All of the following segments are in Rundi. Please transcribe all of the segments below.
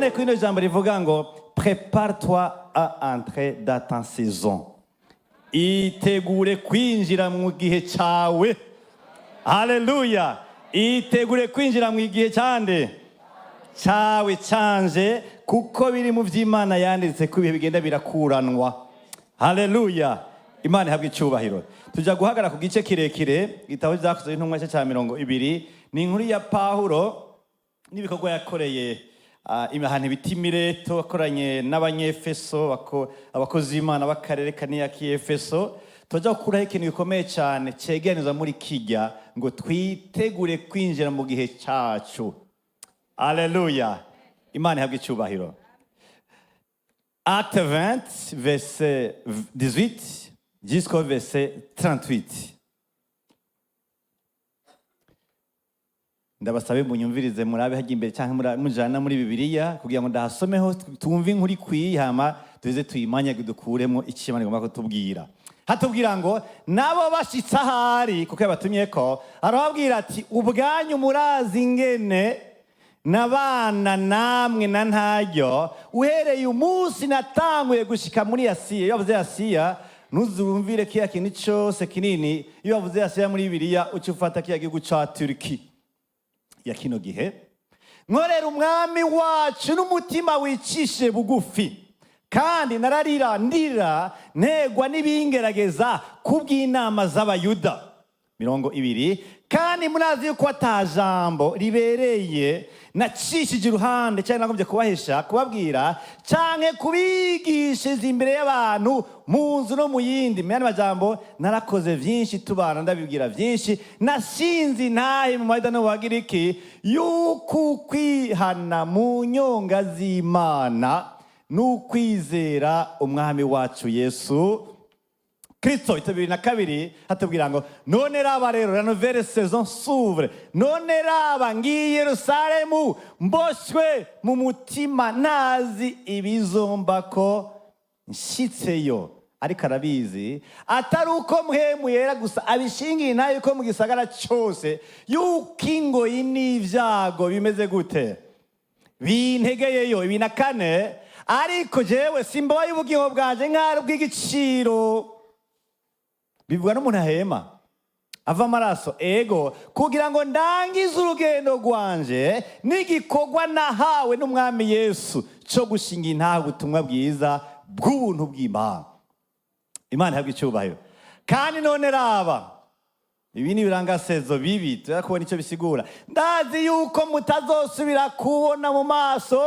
Tuvugane kuri ino jambo rivuga ngo "Prépare-toi à entrer dans ta saison", itegure kwinjira mu gihe cyawe. Haleluya! Itegure kwinjira mu gihe cyande? Cyawe, canje, kuko biri mu by'Imana yanditse ko ibihe bigenda birakuranwa. Haleluya! Imana ihabwa icyubahiro. Tujya guhagarara ku gice kirekire, igitabo Byakozwe n'Intumwa cya 20. Ni inkuru ya Pawulo n'ibikorwa yakoreye ahantu bita Imireto, akoranye n'Abanyefeso, abakozi b'Imana b'akarere kaniya k'Efeso. Tujya gukuraho ikintu gikomeye cyane cyegeraniza muri kijya ngo twitegure kwinjira mu gihe cyacu. Aleluya! Imana ihabwa icyubahiro. Acte 20, verset 18 jusqu'au verset 38. Ndabasabe munyumvirize, murabe hajya imbere cyangwa mujana muri Bibiliya kugira ngo ndahasomeho, tumve inkuru ikwiye, hama tuze tuyimanye, dukuremo icyo Imana igomba kutubwira. Hatubwira ngo nabo bashitse ahari, kuko yabatumye ko, arababwira ati: "Ubwanyu murazi ingene nabana namwe na ntaryo uhereye umunsi natanguye gushika muri Asiya." Iyo bavuze Asiya, ntuzumvire kiya kintu cyose kinini. Iyo bavuze Asiya muri Bibiliya, uca ufata kiya gihugu ca Turiki ya kino gihe. "Nkorera Umwami wacu n'umutima wicishije bugufi, kandi nararira ndira ntegwa n'ibingerageza kubw'inama z'Abayuda." 20. "Kandi murazi yuko ata jambo ribereye nacishije iruhande cyangwa nagombye kubahesha kubabwira canke kubigishiriza imbere y'abantu mu nzu no mu yindi. Mu yandi majambo, narakoze vyinshi tubana, ndabibwira vyinshi, nashinze intahe mu Bayuda no mu Bagiriki yuko ukwihana mu nyonga z'Imana n'ukwizera Umwami wacu Yesu Kristo." Ito 22 hatubwira ngo: "None raba rero, la nouvelle saison s'ouvre. None raba, ngiye Yerusalemu mboshywe mu mutima, ntazi ibizombako nshitseyo." Ariko arabizi, atari uko Mpwemu Yera gusa abishingiye ntayo, yuko mu gisagara cyose yuko ingoyi n'ibyago bimeze gute bintegeyeyo. 24. "Ariko jewe simbabaye ubugingo bwanje nk'ari ubw'igiciro," bivuga n'umuntu ahema ava amaraso, ego, "kugira ngo ndangize urugendo rwanje n'igikorwa nahawe n'Umwami Yesu cyo gushinga intahe ubutumwa bwiza bw'ubuntu bw'Imana." Imana ihabwa icyubahiro. "Kandi none raba," ibi ni ibirangasezo bibi, tuza kubona icyo bisigura, "ndazi yuko mutazosubira kubona mu maso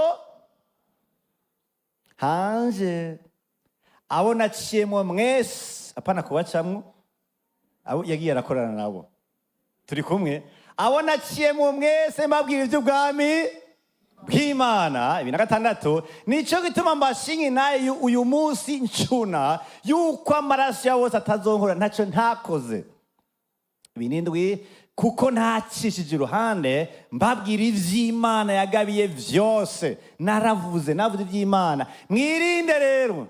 hanje abo naciyemo mwese." Apana kubacamwo, abo yagiye arakorana nabo turi kumwe. "Abo naciyemo mwese mbabwira iby'ubwami bw'Imana." 26. "Nicyo gituma mbashinga nayo uyu munsi ncuna yuko amaraso yabo bose atazonkora ntacyo ntakoze." 27. "Kuko ntacishije iruhande mbabwira iby'Imana yagabiye byose, naravuze, navuze iby'Imana. Mwirinde rero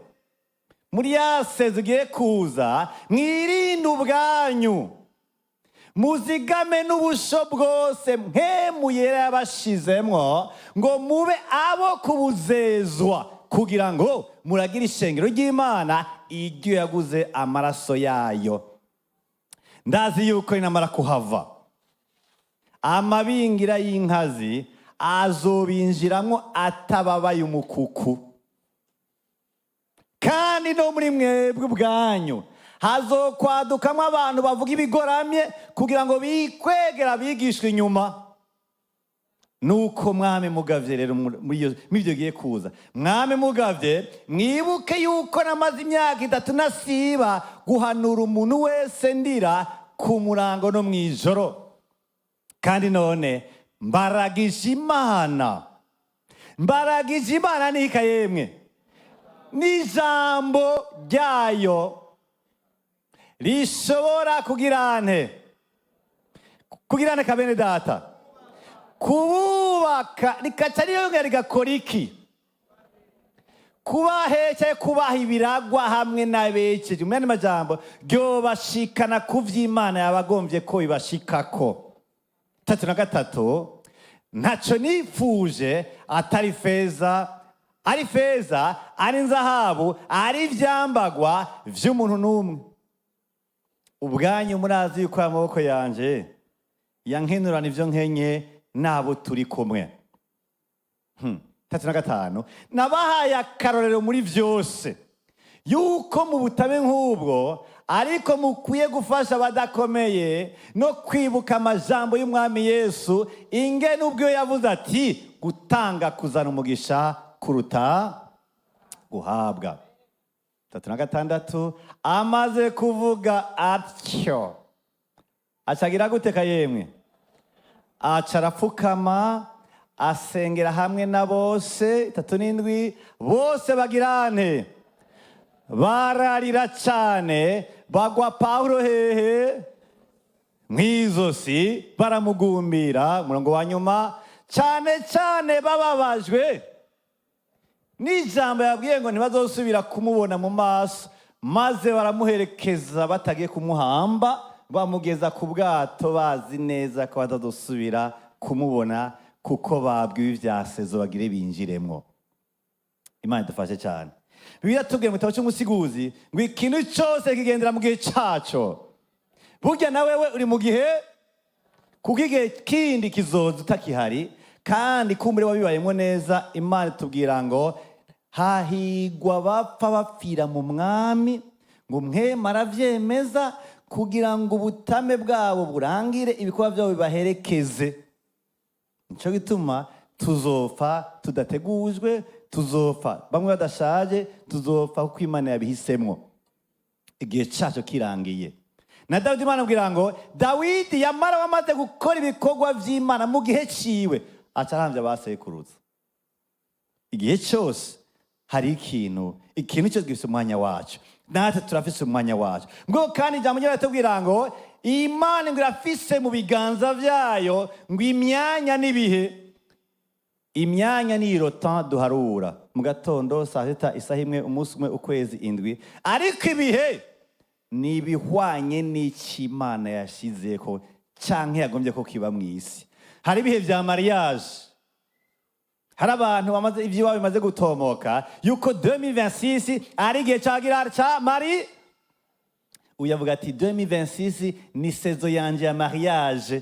muri ya saison ugiye kuza, mwirinde ubwanyu, muzigame n'ubusho bwose Mpwemu Yera yabashizemwo ngo mube abo kubuzezwa, kugira ngo muragire ishengero ry'Imana iryo yaguze amaraso yayo. Ndazi yuko ninamara kuhava, amabingira y'inkazi azobinjiramwo atababaye umukuku, kandi no muri mwebwe ubwanyu hazokwadukamwo abantu bavuga ibigoramye kugira ngo bikwegera abigishwa inyuma. Nuko mwame mugavye rero muri ibyo giye kuza, mwame mugavye, mwibuke yuko namaze imyaka 3 nasiba guhanura umuntu wese ndira ku murango no mw'ijoro. Kandi none mbaragije Imana, mbaragije Imana nika yemwe n'ijambo ryayo rishobora kugira nte, kugira nte kabene data, kububaka, rikaca riyongera rigakora iki? Kubahe kubaha ibiragwa hamwe n'abekeje. Mu yandi majambo, ryobashikana ku vy'Imana yabagombye ko bibashikako." 33. Ntacyo nifuje atari feza, ari feza, ari nzahabu, ari ibyambagwa by'umuntu n'umwe. Ubwanyu murazi yuko amaboko yanjye yankenurana ibyo nkenye n'abo turi kumwe. 35: Nabahaye akarorero muri byose yuko mu butabe nk'ubwo ariko mukwiye gufasha abadakomeye, no kwibuka amajambo y'Umwami Yesu, ingene ubwo yavuze ati: 'Gutanga kuzana umugisha kuruta guhabwa.' 36: Amaze kuvuga atyo, acagira guteka yemwe, aca arapfukama, asengera hamwe na bose. 37: Bose bagirane bararira cyane, bagwa Pawulo hehe? Mw'izosi, baramugumbira. Umurongo wa nyuma: Cyane cyane bababajwe n'ijambo yabwiye ngo ntibazosubira kumubona mu maso, maze baramuherekeza batagiye kumuhamba, bamugeza ku bwato, bazi neza ko batazosubira kumubona, kuko babwiwe ibya saison bagire binjiremwo. Imana idufashe cyane. Bibiliya tubwiye mu gitabo cy'Umusiguzi ngo ikintu cyose kigendera mu gihe cyaco. Burya na wewe uri mu gihe, kuko igihe kindi kizoza utakihari, kandi kumbure wabibayemo neza. Imana itubwira ngo hahigwa bapfa bapfira mu Mwami, ngo mwema aravyemeza, kugira ngo ubutame bwabo burangire, ibikorwa byabo bibaherekeze. Nico gituma tuzopfa tudategujwe, tuzopfa bamwe badashaje, tuzopfa kuko Imana yabihisemwo igihe cyacu kirangiye. Na Dawidi, Imana abwira ngo Dawidi yamara wamaze gukora ibikorwa by'Imana mu gihe ciwe, aca arambya abasekuruza. Igihe cyose hari ikintu, ikintu cyose gifite umwanya wacu, natwe turafise umwanya wacu. Ngo kandi ijambo ryayo riratubwira ngo Imana ngo irafise mu biganza byayo ngo imyanya n'ibihe. Imyanya ni le temps duharura mu gatondo, saa sita, isaha imwe, umunsi umwe, ukwezi, indwi, ariko ibihe ni ibihwanye n'icyo Imana yashizeko canke yagombye ko kiba mu isi. Hari ibihe vya mariage, hari abantu bamaze ivy'iwabo bimaze gutomoka yuko 2026 ari igihe cagira ca mari. Uyavuga ati: "2026 ni saison yanje ya mariage,"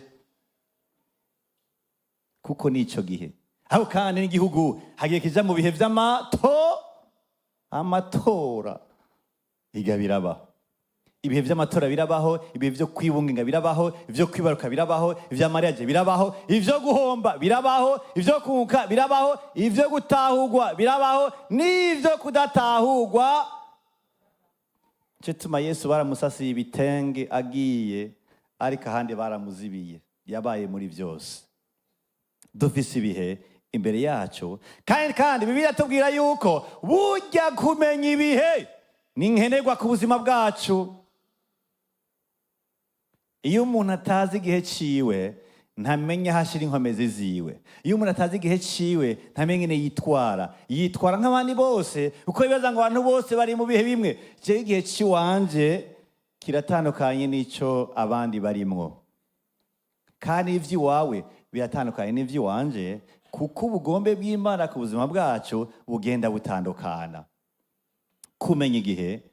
kuko nico gihe. Aho kandi n'igihugu hagiye kija mu bihe vy'amato amatora, iga biraba. Ibihe vy'amatora birabaho, ibihe vyo kwibungenga birabaho, ivyo kwibaruka birabaho, ivya mariage birabaho, ivyo guhomba birabaho, ivyo kunguka birabaho, ivyo gutahurwa birabaho n'ivyo kudatahurwa. Nico gituma Yesu baramusasiye ibitenge agiye, ariko ahandi baramuzibiye. Yabaye muri byose. Dufise ibihe imbere yacu, kandi Bibiliya tubwira yuko burya kumenya ibihe ni nkenerwa ku buzima bwacu. Iyo umuntu atazi igihe ciwe, ntamenya aho ashira inkomezi ziwe. Iyo umuntu atazi igihe ciwe, ntamenya ingene yitwara, yitwara nk'abandi bose, kuko bibaza ngo abantu bose bari mu bihe bimwe. Jewe igihe ciwanje kiratandukanye n'ico abandi barimwo, kandi ivy'iwawe biratandukanye n'ivy'iwanje, kuko ubugombe bw'Imana ku buzima bwacu bugenda butandukana. Kumenya igihe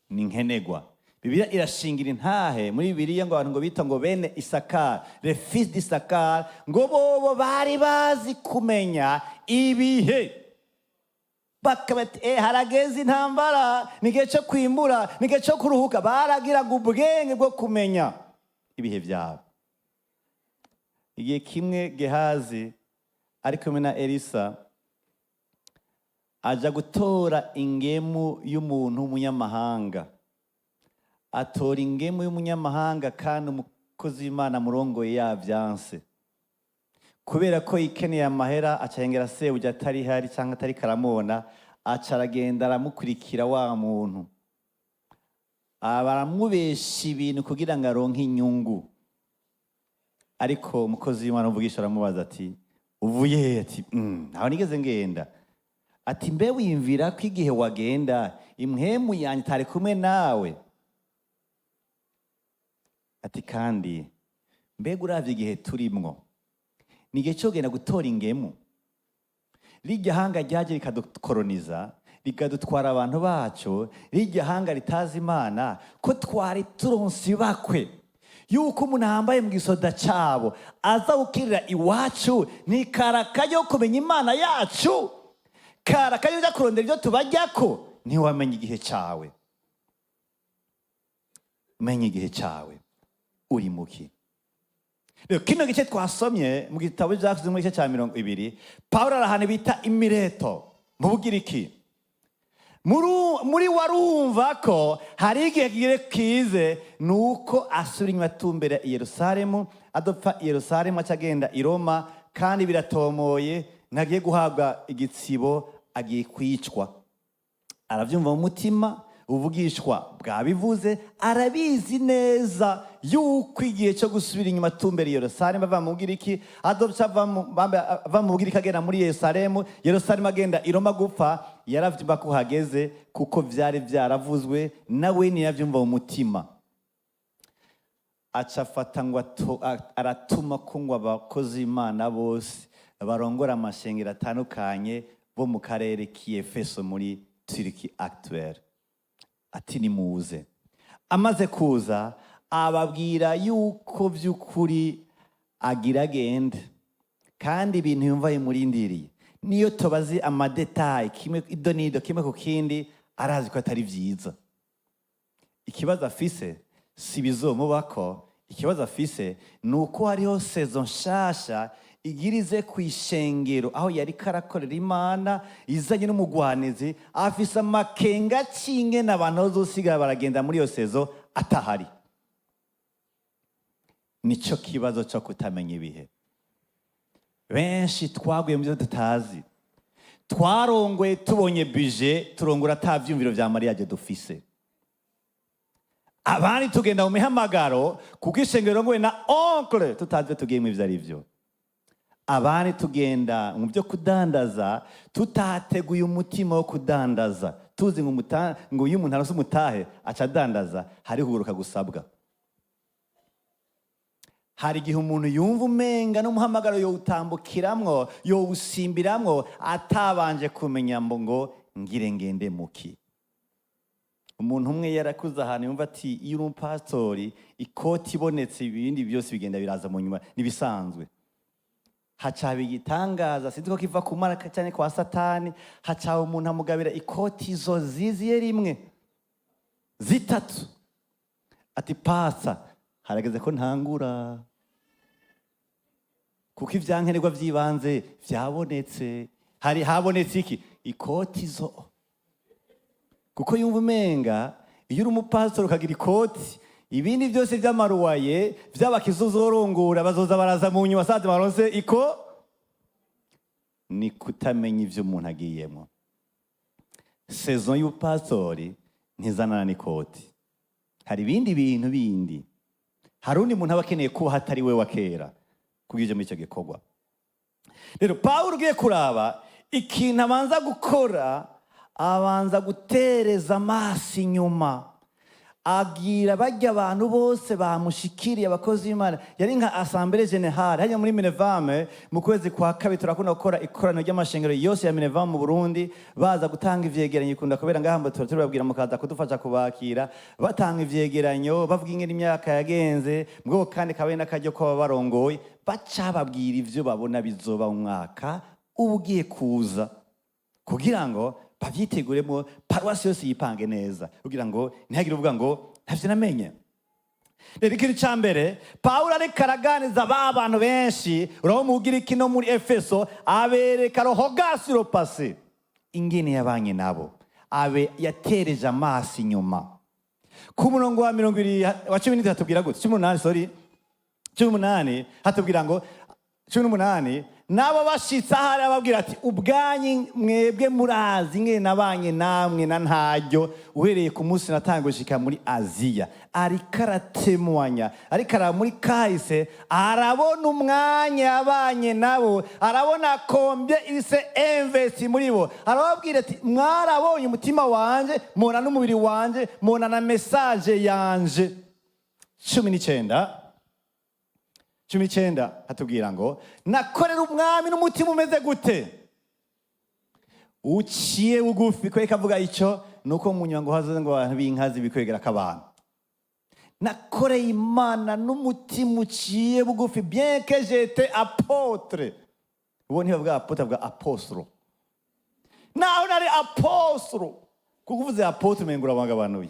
ni nkenerwa. Bibiliya irashingira intahe muri Bibiliya ngo abantu ngo bita ngo bene Isakari, les fils d'Isakari, ngo bobo bari bazi kumenya ibihe, bakaba bati: "Harageze intambara, ni igihe cyo kwimbura, ni igihe cyo kuruhuka." Baragiraga ubwenge bwo kumenya ibihe byabo. Igihe kimwe Gehazi ari kumwe na Elisa, aja gutora ingemu y'umuntu w'umunyamahanga. Atora ingemu y'umunyamahanga, kandi umukozi w'Imana murongoye yavyanse, kubera ko yikeneye amahera, acahengera sebuja atari hari cyangwa atari karamubona, aca aragenda aramukurikira wa muntu, baramubesha ibintu kugira ngo aronke inyungu. Ariko umukozi w'Imana umuvugisha aramubaza ati: "Uvuye he?" Ati: "Ntaho nigeze ngenda." Ati: "Mbe wiyumvira ko igihe wagenda impwemu yanjye itari kumwe nawe?" Ati: "Kandi mbega uravye igihe turimwo, Ni igihe cyo kugenda gutora ingemu. Rirya hanga ryaje rikadukoroniza, rikadutwara abantu bacu, rirya hanga ritazi Imana, ko twari turonse ibakwe yuko umuntu ahambaye mu gisoda cabo aza gukirira iwacu, ni karaka yo kumenya Imana yacu, karaka yo kurondera ibyo tubajyako. Ntiwamenya igihe cawe. Menya igihe cawe uri muki. Rero kino gice twasomye mu gitabo cyakozwe, mu gice cya 20, Pawulo ari ahantu bita Imireto mu Bugiriki. Muri warumva ko hari igihe kigere kize, nuko asubira inyuma atumbera i Yerusalemu. Adopfa i Yerusalemu, aca agenda i Roma, kandi biratomoye, ntagiye guhabwa igitsibo, agiye kwicwa. Arabyumva mu mutima, ubuvugishwa bwabivuze, arabizi neza yuko igihe cyo gusubira inyuma atumbera i Yerusalemu, ava mu Bugiriki, adopfa ava mu Bugiriki agenda muri Yerusalemu, Yerusalemu agenda i Roma gupfa, yaravyumva ko hageze, kuko vyari vyaravuzwe, nawe ntiyavyumva mu mutima. Aca afata ngo aratuma ko ngo abakozi b'Imana bose barongora amashengero atandukanye bo mu karere k'Efeso muri Turquie actuelle, ati: "Nimuze." Amaze kuza, ababwira yuko by'ukuri agira agende, kandi ibintu yumva bimurindiriye, niyo tubazi ama détails, kimwe ido n'ido, kimwe ku kindi, arazi ko atari byiza. Ikibazo afise si bizomubako, ikibazo afise ni uko hariho saison nshasha igirize ku ishengero aho yari karakorera Imana, izanye n'umugwanizi. Afise amakenga c'ingene abantu bazosigara baragenda muri iyo saison atahari. Nico kibazo cyo kutamenya ibihe. Benshi twaguye mu byo tutazi. Twarongoye tubonye budget, turongora ata vyumviro vya mariage dufise. Abandi tugenda mu mihamagaro kuko ishengero rirongowe na oncle, tutazi ivyo tugiyemo ivyo ari vyo. Abandi tugenda mu byo kudandaza tutateguye umutima wo kudandaza, tuzi ngo ngo iyo umuntu aronse umutahe aca adandaza. Hari kuguruka gusabwa. Hari igihe umuntu yumva umenga n'umuhamagaro yowutambukiramwo, yowusimbiramwo, atabanje kumenya ngo ngire ngende muki. Umuntu umwe yarakuze ahantu yumva ati: "Iyo uri umupasitori, ikoti ibonetse, ibindi byose bigenda biraza mu nyuma, n'ibisanzwe." Hacaba igitangaza, sinzi ko kiva ku Mana cyane kwa Satani, hacaba umuntu amugabira ikoti zo ziziye rimwe zitatu, ati: "Pasa, harageze ko ntangura, kuko ivyankenerwa vy'ibanze vyabonetse." Hari habonetse iki? Ikoti zo. Kuko yumva umenga iyo uri umupasitori ukagira ikoti, ibindi byose by'amaruwaye vy'abakiza uzorongora bazoza baraza mu nyuma, saze baronse iko. Ni kutamenya ivyo umuntu agiyemo. Saison y'ubupasitori ntizanana n'ikoti. Hari ibindi bintu bindi, hari undi muntu aba akeneye kuba hatari we wa kera kugira uje muri icyo gikorwa. Rero Pawulo, ugiye kuraba ikintu abanza gukora, abanza gutereza amaso inyuma, abwira bajya abantu bose bamushikiriye, abakozi b'Imana. Yari nka assemblée générale hajya muri Minevame. Mu kwezi kwa kabiri turakunda gukora ikoraniro ry'amashengero yose ya Minevame mu Burundi, baza gutanga ivyegeranyo. Ikunda kubera ngaha ngo tuba turababwira mukaza kudufasha kubakira, batanga ivyegeranyo, bavuga ingene imyaka yagenze mbwo, kandi kabe n'akaryo ko baba barongoye baca babwira ivyo babona bizoba mu mwaka uba ugiye kuza, kugira ngo babyiteguremo, paruwasi yose yipange neza, kugira ngo ntihagire uvuga ngo ntavyo namenye. Rero ikintu cya mbere Pawulo ariko araganiza ba bantu benshi, urabo mu Bugiriki no muri Efeso, abereka le regard sur le passé, ingene yabanye nabo, abe yatereje amaso inyuma. Ku murongo wa 20, wa 17 hatubwira gute? 18, sorry, 18 hatubwira ngo, 18: "Nabo bashitse ahari, ababwira ati: 'Ubwanyu mwebwe murazi ingene nabanye namwe na ntaryo uhereye ku munsi natanga gushika muri Aziya.'" Ariko aratemwanya, ariko araba muri kahise, arabona umwanya yabanye nabo, arabona combien il s'est investi muri bo. Arababwira ati: "Mwarabonye umutima wanje, mubona n'umubiri wanje, mubona na message yanje." 19. 19 hatubwira ngo nakorera Umwami n'umutima umeze gute? Uciye bugufi. Ko avuga icyo nuko mu nyuma ngo hazoze ngo abantu b'inkazi bikwegera k'abantu. Nakoreye Imana n'umutima uciye bugufi, bien que j'étais apôtre. Ubu ntibavuga apôtre, bavuga apôtre. Naho nari apôtre, kuko uvuze apôtre umenga urabangabananuye.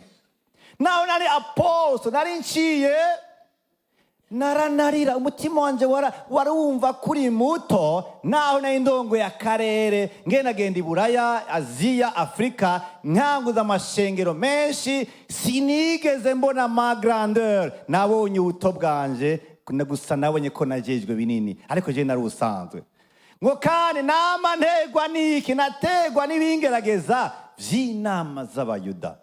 Naho nari apôtre, nari nciye naranarira, umutima wanje warumva kuri muto. Naho nari ndongoye akarere, ngendagenda i Buraya, Aziya, Afurika, nkanguza amashengero menshi, sinigeze mbona ma grandeur. Nabonye ubuto bwanje gusa, nabonye ko najejwe binini, ariko je nari usanzwe. Ngo kandi nama ntegwa n'iki? Nategwa n'ibingerageza vy'inama z'Abayuda.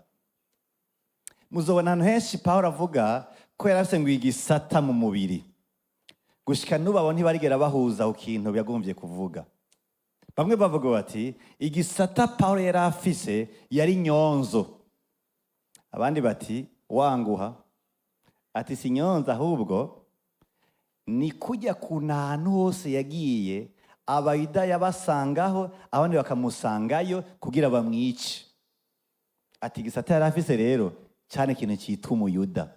Muzobona ahantu henshi Pawulo avuga ko yari afise ngo igisata mu mubiri. Gushika n'ubu abo ntibarigera bahuza ku kintu yagombye kuvuga. Bamwe bavuga bati igisata Pawulo yari afise yari nyonzo, abandi bati wanguha, ati si nyonzo, ahubwo ni kujya ku hantu hose yagiye Abayuda yabasangaho, abandi bakamusangayo kugira bamwice. Ati igisata yari afise rero cyane ikintu cyitwa Umuyuda.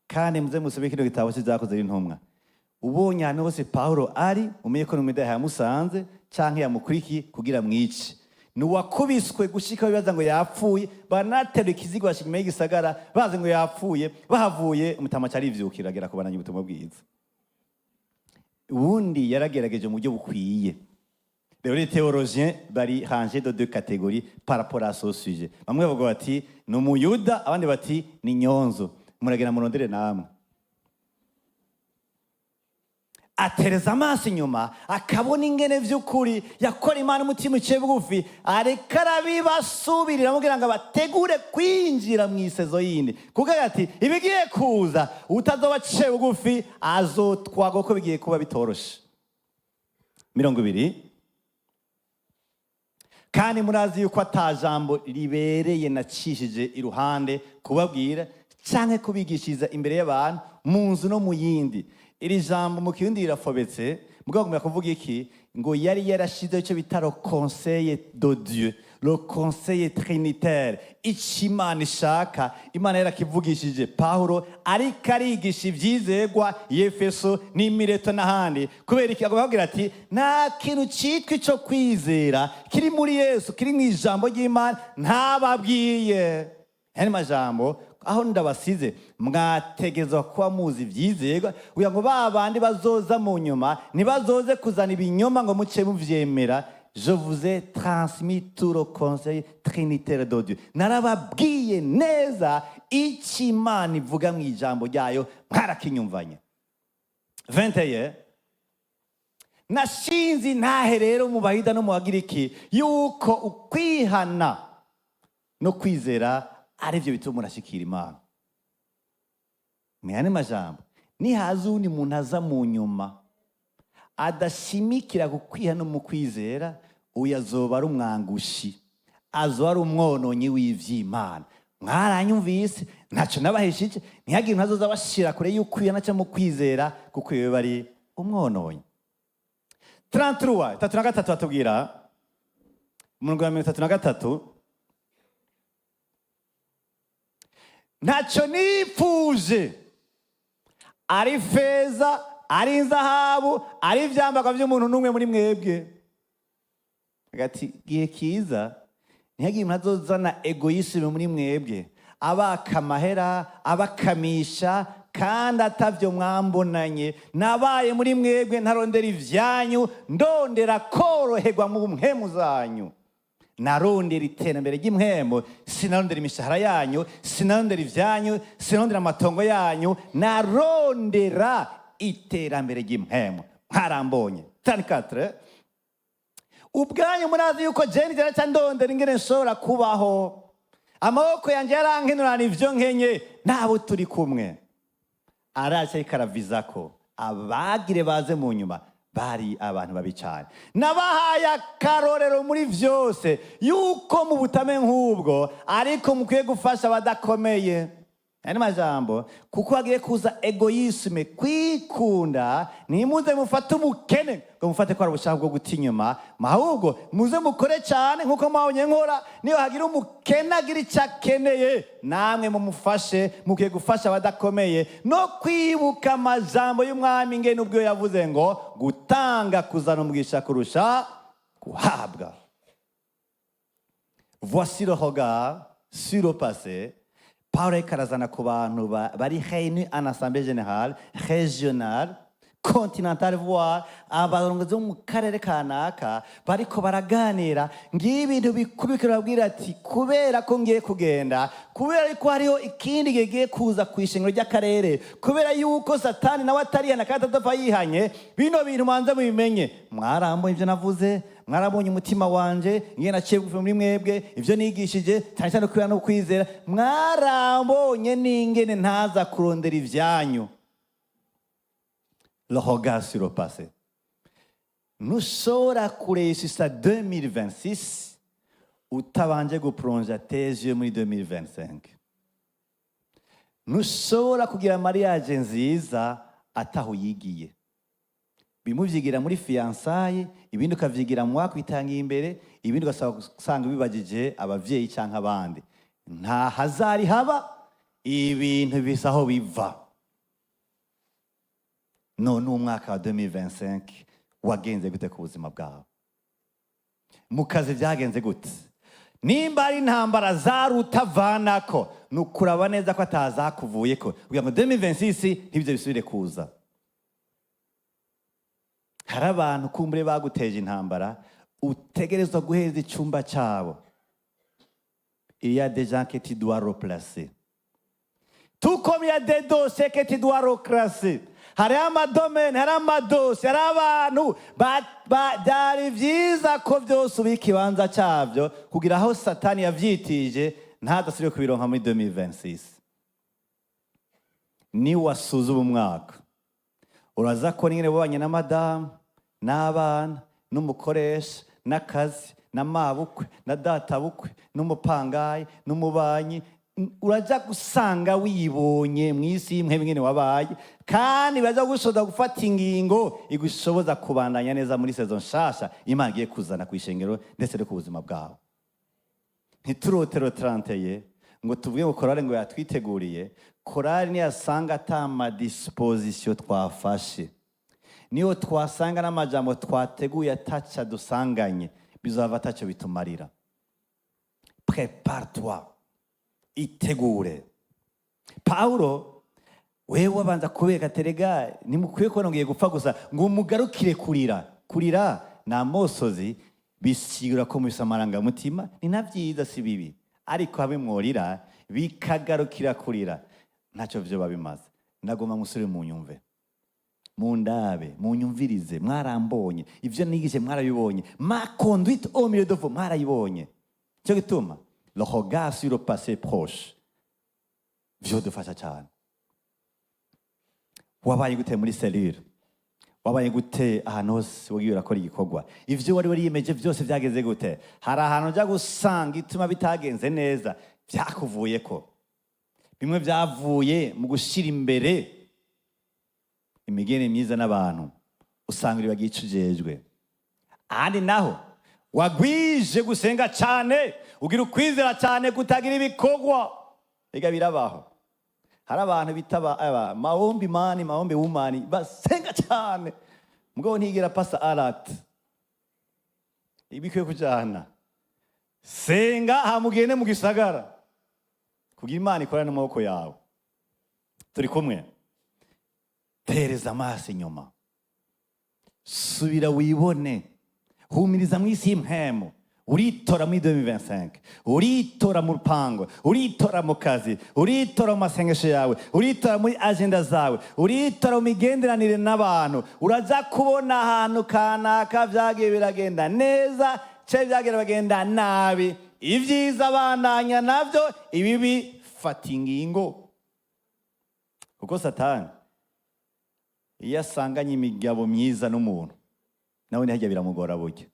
Kandi muze musome kino gitabo cy'Ibyakoze n'Intumwa, ubonye ahantu hose Pawulo ari, umenye ko n'Umuyuda yamusanze canke yamukurikiye kugira mwice. Ni uwakubiswe gushika bibaza ngo yapfuye, banaterura ikizigo bashika inyuma y'igisagara bazi ngo yapfuye. Bahavuye umutama carivyukira, agera kubandanya ubutumwa bwiza. Ubundi yaragerageje mu buryo bukwiye. Rero les théologiens bari rangés de deux catégories par rapport à ce sujet. Bamwe bavuga bati ni Umuyuda, abandi bati ni nyonzo. Muragenda murondere namwe. Atereza amaso inyuma, akabona ingene vy'ukuri yakora Imana umutima uciye bugufi, ariko arabibasubirira kugira ngo abategure kwinjira mu isezo yindi, kuko ati ibigiye kuza, utazoba aciye bugufi azotwagwa, ko bigiye kuba bitoroshe. 20. Kandi murazi yuko ata jambo ribereye nacishije iruhande kubabwira canke kubigishiriza imbere y'abantu mu nzu no mu yindi. Iri jambo mu Kirundi rirafobetse, mugabo agomba kuvuga iki? Ngo yari yarashizeho icyo bita le conseil de Dieu, le conseil trinitaire, ico Imana ishaka. Imana yarakivugishije Pawulo ariko arigisha ivyizegwa i Efeso n'Imileto n'ahandi. Kubera iki? Agomba kubwira ati nta kintu citwa ico kwizera kiri muri Yesu, kiri mu ijambo ry'Imana ntababwiye. Aya majambo aho ndabasize, mwategezwa kuba muzi ivyizerwa, kugira ngo ba bandi bazoza mu nyuma ntibazoze kuzana ibinyoma ngo muce muvyemera. Je vous ai transmis tout le conseil trinitaire de Dieu. Narababwiye neza icyo Imana ivuga mu ijambo ryayo, mwarakinyumvanye. 21. Nashinze intahe rero mu Bayuda no mu Bagiriki yuko ukwihana no kwizera ari byo bituma umuntu ashikira Imana. Mu yandi majambo, nihaza uwundi muntu aza mu nyuma adashimikira ku kwiha no mu kwizera, uyu azoba ari umwangushi, azoba ari umwononyi w'ivy'Imana. Mwaranyumvise, ntacyo nabahishije. Ntihagire umuntu azoza abashira kure y'ukwihana cyangwa mu kwizera, kuko iyo bari umwononyi. 33, 33, batubwira umurongo wa 33: ntacyo nipfuje, ari feza, ari inzahabu, ari ivyambarwa vy'umuntu n'umwe muri mwebwe. Ati gihe kiza, ntihagire umuntu azozana égoïsme muri mwebwe, abaka amahera, abakamisha, kandi atavyo mwambonanye. Nabaye muri mwebwe ntarondera ivyanyu, ndondera koroherwa mu mpemu zanyu. Narondera iterambere ry'impwemu, sinarondera imishahara yanyu, sinarondera ivyanyu, sinarondera amatongo yanyu, narondera iterambere ry'impwemu. Mwarambonye. 34. Ubwanyu murazi yuko jeni jana ndondera ingene nshobora kubaho, amaboko yanjye yarankenurana ivyo nkenye nabo turi kumwe. Araca ariko araviza ko abagire baze mu nyuma bari abantu babi cyane. Nabahaye akarorero muri vyose yuko mu butame nk'ubwo ariko mukwiye gufasha abadakomeye. Aya majambo, kuko hagiye kuza égoïsme, kwikunda. Ntimuze mufate ubukene ngo mufate ko ari ubushaka bwo guta inyuma, ahubwo muze mukore cyane nk'uko mwabonye nkora. Niyo hagira umukene agira icyo akeneye, namwe mumufashe. Mukwiye gufasha abadakomeye no kwibuka amajambo y'Umwami, ngene ubwo yavuze ngo gutanga kuzana umugisha kurusha guhabwa. Voici le regard sur le passé. Paul ariko arazana ku bantu bari réunis en assemblée générale régionale, continentale, voire abarongozi bo mu karere kanaka bariko baraganira. Ngibi ibintu bikuru babwira ati: kubera ko ngiye kugenda, kubera yuko hariho ikindi kigiye kuza ku ishengero ry'akarere, kubera yuko Satani nawe atarihana kandi atadapfa yihanye, bino bintu manze mubimenye. Mwarambonye ibyo navuze, mwarabonye umutima wanje ngiye naciye bugufi muri mwebwe, ibyo nigishije cyane cyane kwira no kwizera, mwarambonye n'ingene ntaza kurondera ivyanyu. Le regard sur le passé. Ntushobora kuresisa 2026 utabanje guplonja tes yeux muri 2025. Ntushobora kugira mariage nziza ataho yigiye. Bimwe uvyigira muri fiançailles, ibindi ukavyigira mu wakwitangiye imbere, ibindi ugasanga usanga bibagije abavyeyi canke abandi. Nta hazari haba, ibintu bisa aho biva. None umwaka wa 2025 wagenze gute ku buzima bwawe? Mu kazi byagenze gute? Nimba ari intambara zarutavanako, ni ukuraba neza ko atazakuvuyeko kugira ngo 2026 ntibyo bisubire kuza. Hari abantu kumbure baguteje intambara, utegerezwa guheza icyumba cyabo. Il y a des gens que tu dois replacer, tout comme il y a des dossiers que tu dois reclasser. Hariho amadomene, hari amadosiye, hari abantu byari byiza ko byose uba ikibanza cyabyo, kugira aho Satani yavyitije ntadasubire kubironka muri 2026. Ni wasuzuma umwaka, uraza ko nyine wabanye na madamu n'abana n'umukoresha n'akazi na mabukwe na databukwe n'umupangayi n'umubanyi, uraja gusanga wibonye mu isi y'imwe mwene wabaye, kandi biraja gushoboza gufata ingingo igushoboza kubandanya neza muri saison nshasha Imana igiye kuzana ku ishengero ndetse no ku buzima bwawe. Ntiturotero 31 ngo tuvuge ngo korale ngo yatwiteguriye. Korale niyasanga ata ma dispositions twafashe, niyo twasanga n'amajambo twateguye ataca dusanganye, bizava atacyo bitumarira. Prépare-toi, itegure. Pawulo wewe wabanza kubereka, terega ntimukwiye kubona ngiye gupfa gusa ngo mugarukire kurira. Kurira ni amosozi, bisigura ko mubise amarangamutima. Ni na byiza, si bibi, ariko habe mworira bikagarukira kurira, ntacyo vyoba bimaze. Ndagomba musubire munyumve, mundabe, munyumvirize. Mwarambonye, ivyo nigishe mwarabibonye, ma conduite au milieu de vous mwarayibonye. Cyo gituma le regard sur le passé proche vyodufasha cyane. Wabaye gute muri cellule? Wabaye gute ahantu hose wagiye urakora igikorwa? Ivyo wari wariyemeje byose byageze gute? Hari ahantu ujya gusanga ituma bitagenze neza byakuvuyeko. Bimwe byavuye mu gushyira imbere imigeni myiza n'abantu, usanga uri bagiye ujejwe. Ahandi naho wagwije gusenga cyane, ugira ukwizera cyane kutagira ibikorwa. Ega birabaho, hari abantu bita maombi man, maombi woman, basenga cyane mugabo ntigera pasa à l'acte. Ibikwiye kujana, senga hamugende mu gisagara kugira Imana ikorane n'amaboko yawe. Turi kumwe? Tereza amaso inyuma, subira wibone, humiriza mu isi y'impwemu. Uritora muri 2025, uritora mu rupango, uritora mu kazi, uritora mu masengesho yawe, uritora muri agenda zawe, uritora mu migenderanire n'abantu. Uraza kubona ahantu kanaka vyagiye biragenda neza canke vyagiye biragenda nabi. Ibyiza bandanya navyo, ibibi fata ingingo, kuko Satani iyo asanganye imigabo myiza n'umuntu, nawe ntihajya biramugora burya.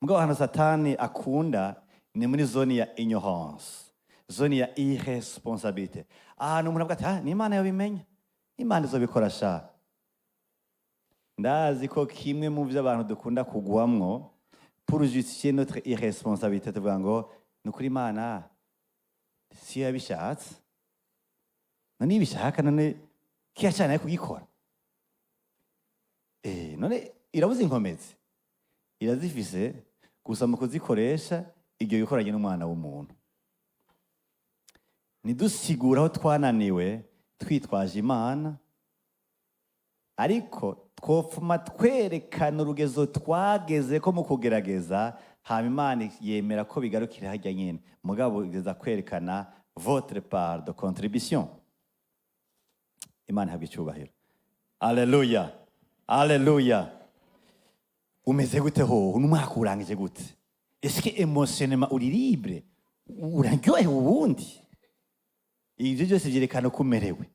Mugabo ahantu Satani akunda ni muri zone ya ignorance, zone y'ubujiji. Zone ya irresponsabilité, ahantu umuntu avuga ati: "Ah, ni Imana yobimenya, Imana izobikora sha." Ndazi ko kimwe mu byo abantu dukunda kugwamwo pour justifier notre irresponsabilité, tuvuga ngo: "Ni ukuri, Imana siyo yabishatse. None iyo ibishaka, none kiya cyane kugikora? None irabuze inkomezi?" Irazifise, gusa mu kuzikoresha iryo bikoranye n'umwana w'umuntu. Ntidusigure aho twananiwe twitwaje Imana, ariko twopfuma twerekana urugezo twageze ko mu kugerageza, hama Imana yemera ko bigarukira harya nyene. Mugabo ugeza kwerekana votre part de contribution. Imana ihabwa icyubahiro. Aleluya, aleluya. Umeze gute hoho? N'umwaka urangije gute? Est-ce que émotionnellement uri libre, uraryohewe? Ubundi ibyo byose byerekana uko umerewe.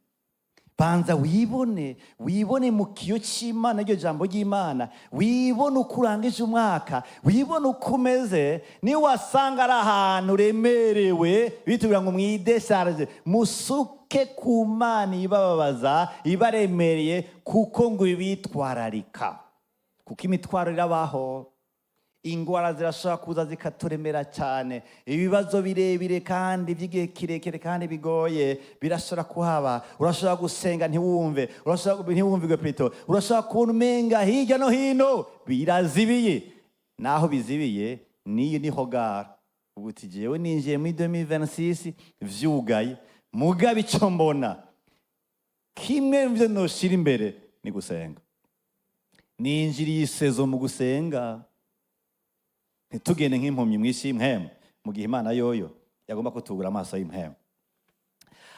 Banza wibone, wibone mu kiyo cy'Imana, iryo jambo ry'Imana, wibone uko urangije umwaka, wibone uko umeze. Niyo wasanga ari ahantu uremerewe, bitubwira ngo mwidécharge, musuke ku Mana ibababaza, ibaremereye, kuko ngo ibitwararika. Kuko imitwaro irabaho, ingwara zirashobora kuza zikaturemera cyane, ibibazo birebire kandi by'igihe kirekire kandi bigoye birashobora kuhaba. Urashobora gusenga ntiwumve, urashobora ntiwumvirwe plutôt, urashobora kubona umenga hirya no hino birazibiye. Naho bizibiye, niyo niho gara ubu uti: "Jewe ninjiye muri 2026 vyugaye." Mugabe ico mbona kimwe mu byo noshira imbere ni gusenga. Ninjiriye isezo mu gusenga. Ntitugende nk'impumyi mu isi y'impwemu, mu gihe Imana yoyo yagomba kutugura amaso y'impwemu.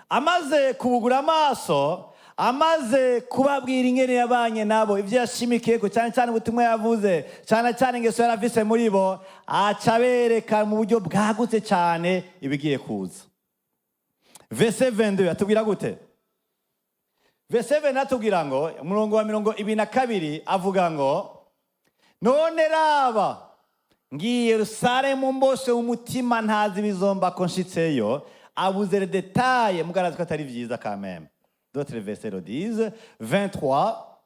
Amaze kubugura amaso, amaze kubabwira ingene yabanye nabo, ibyo yashimikiye ko cyane cyane, ubutumwa yavuze cyane cyane, ingeso yari afise muri bo, aca abereka mu buryo bwagutse cyane ibigiye kuza. Verset 22 atubwira gute? Verset 22 atubwira ngo, umurongo wa 22 avuga ngo: "None raba, ngiye Yerusalemu mboshe umutima, ntazi ibizomba ko nshitseyo." Abuze les détails, mugarazi ko atari vyiza quand même. D'autres versets le disent. 23: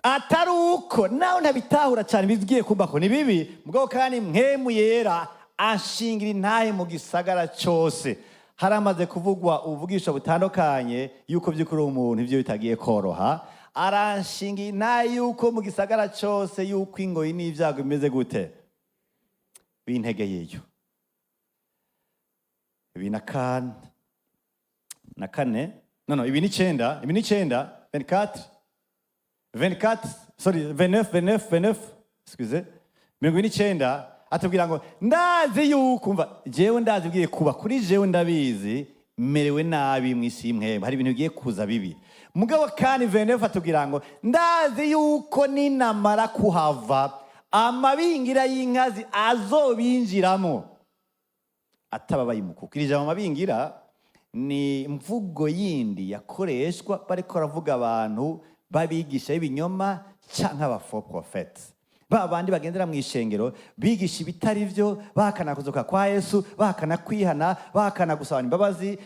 "Atari uko nawe ntabitahura cyane bigiye kumva ko ni bibi, mugabo kandi Mpwemu Yera anshingira intahe mu gisagara cyose." Haramaze kuvugwa ubuvugisho butandukanye yuko by'ukuri umuntu ibyo bitagiye koroha. "Aranshinga intahe yuko mu gisagara cyose, yuko ingoyi n'ibyago bimeze gute bintegeyeyo." Ibi na kane na kane, no, 29, 29, 24, 24, sorry, 29, 29, 29, excusez, 29 atubwira ngo: "Ndazi yuko, umva, jewe ndazi bigiye kuba kuri jewe, ndabizi, merewe nabi mu isi y'impwemu, hari ibintu bigiye kuza bibi." Mugabo kandi 29 atubwira ngo: "Ndazi yuko ninamara kuhava, amabingira y'inkazi azobinjiramo atababaye umukuku." Iri jambo amabingira ni imvugo yindi yakoreshwa bariko baravuga abantu b'abigisha b'ibinyoma canke aba faux prophètes, ba bandi bagendera mu ishengero bigisha ibitari byo, bahakana kuzuka kwa Yesu, bahakana kwihana, bahakana gusabana imbabazi,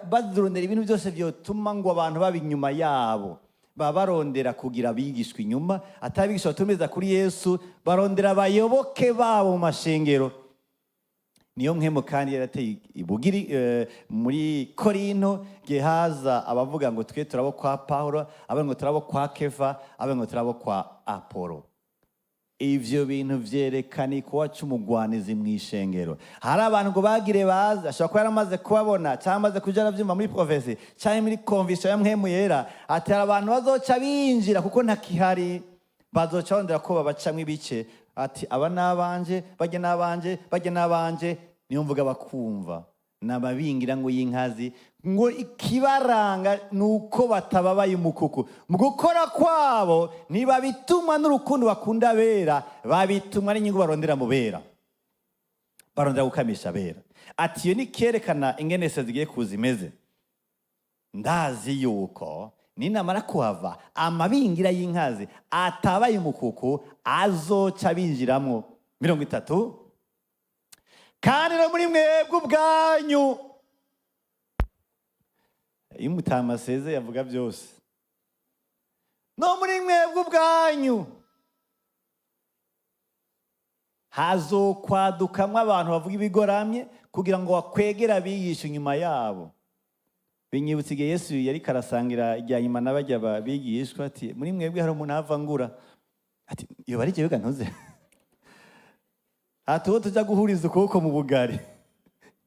bazirondera ibintu byose byotuma ngo abantu baba inyuma yabo. Baba barondera kugira abigishwa inyuma, atari abigisha batumiza kuri Yesu, barondera abayoboke babo mu mashengero. Niyo mpwemu kandi yarateye ibugiri muri Korinto, gihe haza abavuga ngo: "Twe turabo kwa Paulo," abandi ngo: "Turabo kwa Kefa," abandi ngo: "Turabo kwa Apolo." Ivyo bintu vyerekana ikuba c'umugwanizi mw'ishengero. Hari abantu ngo bagire baza, ashobora kuba yaramaze kubabona cyangwa amaze kuja aravyumva muri prophétie cyangwa muri conviction ya Mpwemu Yera, ati: "Hari abantu bazoca binjira kuko ntakihari, bazoca barondera ko babacamwo ibice." Ati: "Aba n'abanje, bajya n'abanje, bajya n'abanje." Niyo mvuga bakumva nababingira ngo y'inkazi, ngo ikibaranga ni uko batababaye umukuku mu gukora kwabo. Ntibabitumwa n'urukundo bakunda bera, babitumwa n'inyungu barondera mu bera, barondera gukamisha abera. Ati: "Iyo ni kerekana ingene se zigiye kuza imeze. Ndazi yuko ninamara kuhava, amabingira y'inkazi atabaye umukuku azoca binjiramwo." 30: Kandi no muri mwebwe ubwanyu. Iyo umutama aseze yavuga byose. No muri mwebwe ubwanyu hazokwadukamwo abantu bavuga ibigoramye kugira ngo bakwegere abigisha inyuma yabo. Binyibutsa igihe Yesu yariko arasangira irya nyuma n'abarya bigishwa, ati: "Muri mwebwe hari umuntu ahava ngura." Ati: "Iyo bari jewe ntuze." Ati: "Uwo tuja guhuriza ukuboko mu bugari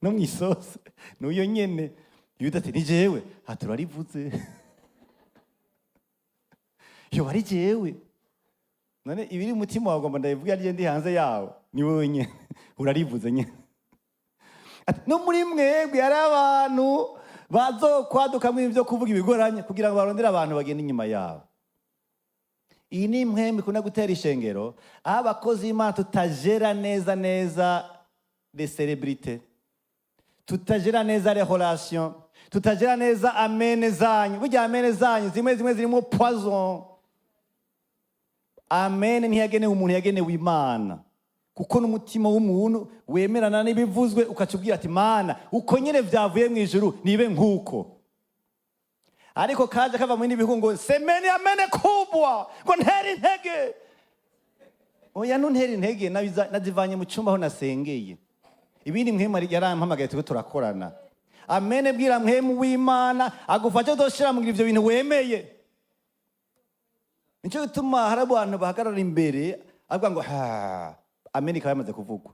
no mw'isosi n'uyo nyene." Yuda ati: "Ni jewe." Ati: "Urarivuze, iyo bari jewe. None ibiri mu mutima wawe ngomba ndabivuga ariyo ndi hanze yawo? Ni wowe nyene urarivuze nyene." Ati: "No muri mwebwe hari abantu bazokwadukamwo ibyo kuvuga ibigoranye kugira ngo barondere abantu bagenda inyuma yabo." Iyi ni impwemu ikunda gutera ishengero, aho abakozi b'Imana tutajera neza neza les célébrités, tutajera neza les relations, tutajera neza amen zanyu. Burya amen zanyu zimwe zimwe zirimo poison. Amen ntiyagenewe umuntu, yagenewe Imana, kuko n'umutima w'umuntu wemerana n'ibivuzwe, ukaca ubwira ati: "Mana, uko nyine vyavuye mu ijuru nibe nk'uko." Ariko kaje kava mu bindi bihugu ngo semeni amen kubwa, ngo ntere intege. Oya, ntuntere intege, nazivanye mu cyumba aho nasengeye. Ibindi Mpwemu yarampamagaye, turiko turakorana. Amen, bwira Mpwemu w'Imana agufashe kudoshira mu ivyo bintu wemeye. Nicyo gituma hari abantu bahagarara imbere avuga ngo ha amen, ikaba yamaze kuvugwa.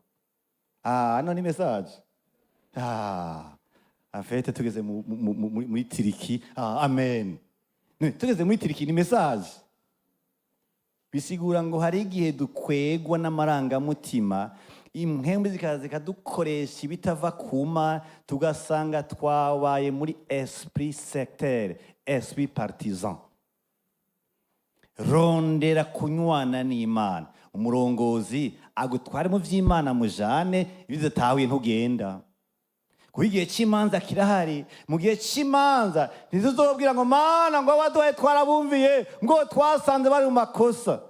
Ah, hano ni message. Ah, en fait tugeze muri Turquie. Ah, amen. Tugeze muri Turquie ni message. Bisigura ngo hari igihe dukwegwa n'amarangamutima, impwemu zikaza zikadukoresha ibitava kuma, tugasanga twabaye muri esprit sectaire, esprit partisan. Rondera kunywana n'Imana, umurongozi agutware mu vy'Imana, mujane. Ibyo udatahuye ntugenda, kuko igihe cy'imanza kirahari. Mu gihe cy'imanza ntituzobwira ngo: "Mana, ngo abaduhaye twarabumviye, ngo twasanze bari mu makosa."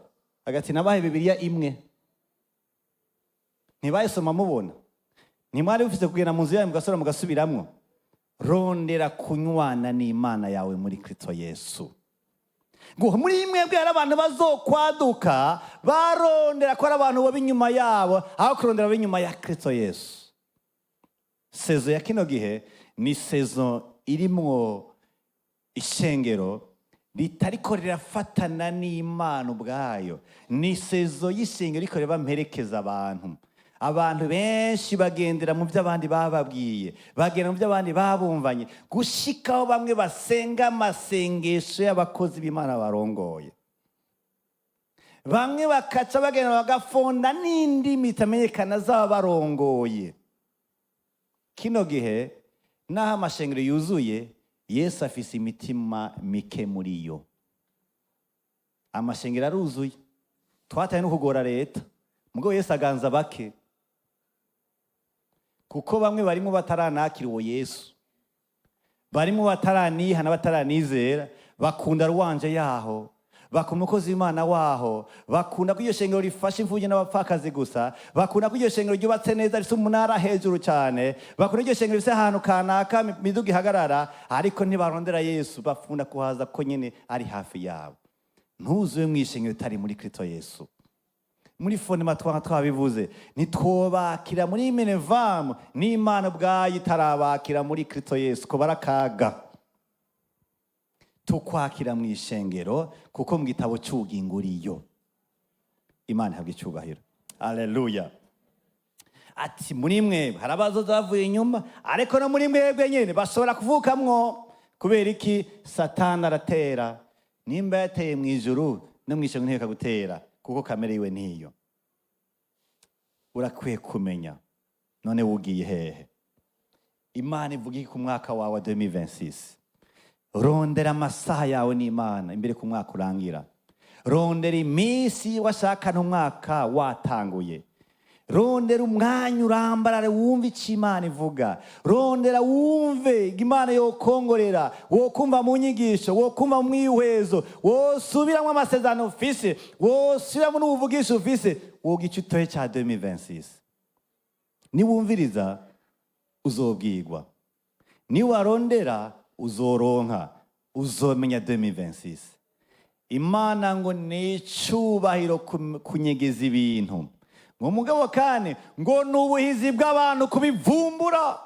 Agati nabahe Bibiliya imwe, ntibayisoma mubona, ntimwari bufite kugenda mu nzu yanyu mugasubira mugasubiramwo. Rondera kunywana n'Imana yawe muri Kristo Yesu. Ngo muri mwebwe hari abantu bazokwaduka barondera ko ari abantu baba inyuma yabo aho kurondera ab'inyuma ya Kristo Yesu. Saison ya kino gihe ni saison irimwo ishengero ritariko rirafatana n'Imana ubwayo. Ni saison y'ishengero riko rirabamperekeza abantu. Abantu benshi bagendera mu byo abandi bababwiye, bagenda mu byo abandi babumvanye, gushikaho bamwe basenga amasengesho y'abakozi b'Imana barongoye. Bamwe bakaca bagenda bagafonda n'indimi itamenyekana z'aba barongoye. Kino gihe n'aho amashengero yuzuye, Yesu afise imitima mike muri yo. Amashengero aruzuye, twataye no kugora leta, mugabo Yesu aganza bake, kuko bamwe barimo bataranakira uwo Yesu, barimo bataranihana, bataranizera. Bakunda ruwanje yaho, bakunda umukozi w'Imana waho, bakunda ko iryo shengero rifasha imfubyi n'abapfakazi gusa, bakunda ko iryo shengero ryubatse neza, rifite umunara hejuru cyane, bakunda iryo shengero rifite ahantu kanaka imiduga ihagarara, ariko ntibarondera Yesu. Bakunda kuhaza ko nyine ari hafi yabo. Ntuzuye mu ishengero utari muri Kristo Yesu. Muri fondement twaba twabivuze, ntitwobakira muri minevamu n'Imana ubwayo itarabakira muri Kristo Yesu, ko barakaga tukwakira mu ishengero, kuko mu gitabo cy'ubugingo uriyo. Imana ihabwa icyubahiro, aleluya. Ati: "Muri mwe hari abazoza bavuye inyuma, ariko no muri mwebwe nyine bashobora kuvukamwo." Kubera iki? Satani aratera. Nimba yateye mu ijuru, no mu ishengero ntiyeka gutera, kuko kamere yiwe niyo. Urakwiye kumenya none wugiye hehe? Imana ivuga iki ku mwaka wawe wa 2026? Rondera amasaha yawe n'Imana imbere ku mwaka urangira. Rondera iminsi washakana umwaka watanguye. Rondera umwanya urambarare, wumve icyo Imana ivuga. Rondera wumve Imana yokongorera, wokumva mu nyigisho, wokumva mu mwihwezo, wosubiramo amasezerano ufise, wosubiramo n'ubuvugisho ufise, woga icyo utoye cya 2026. Niwumviriza uzobwirwa, niwarondera uzoronka, uzomenya 2026. Imana ngo ni icubahiro kunyegeza ibintu, ngo mugabo kandi ngo ni ubuhizi bw'abantu kubivumbura.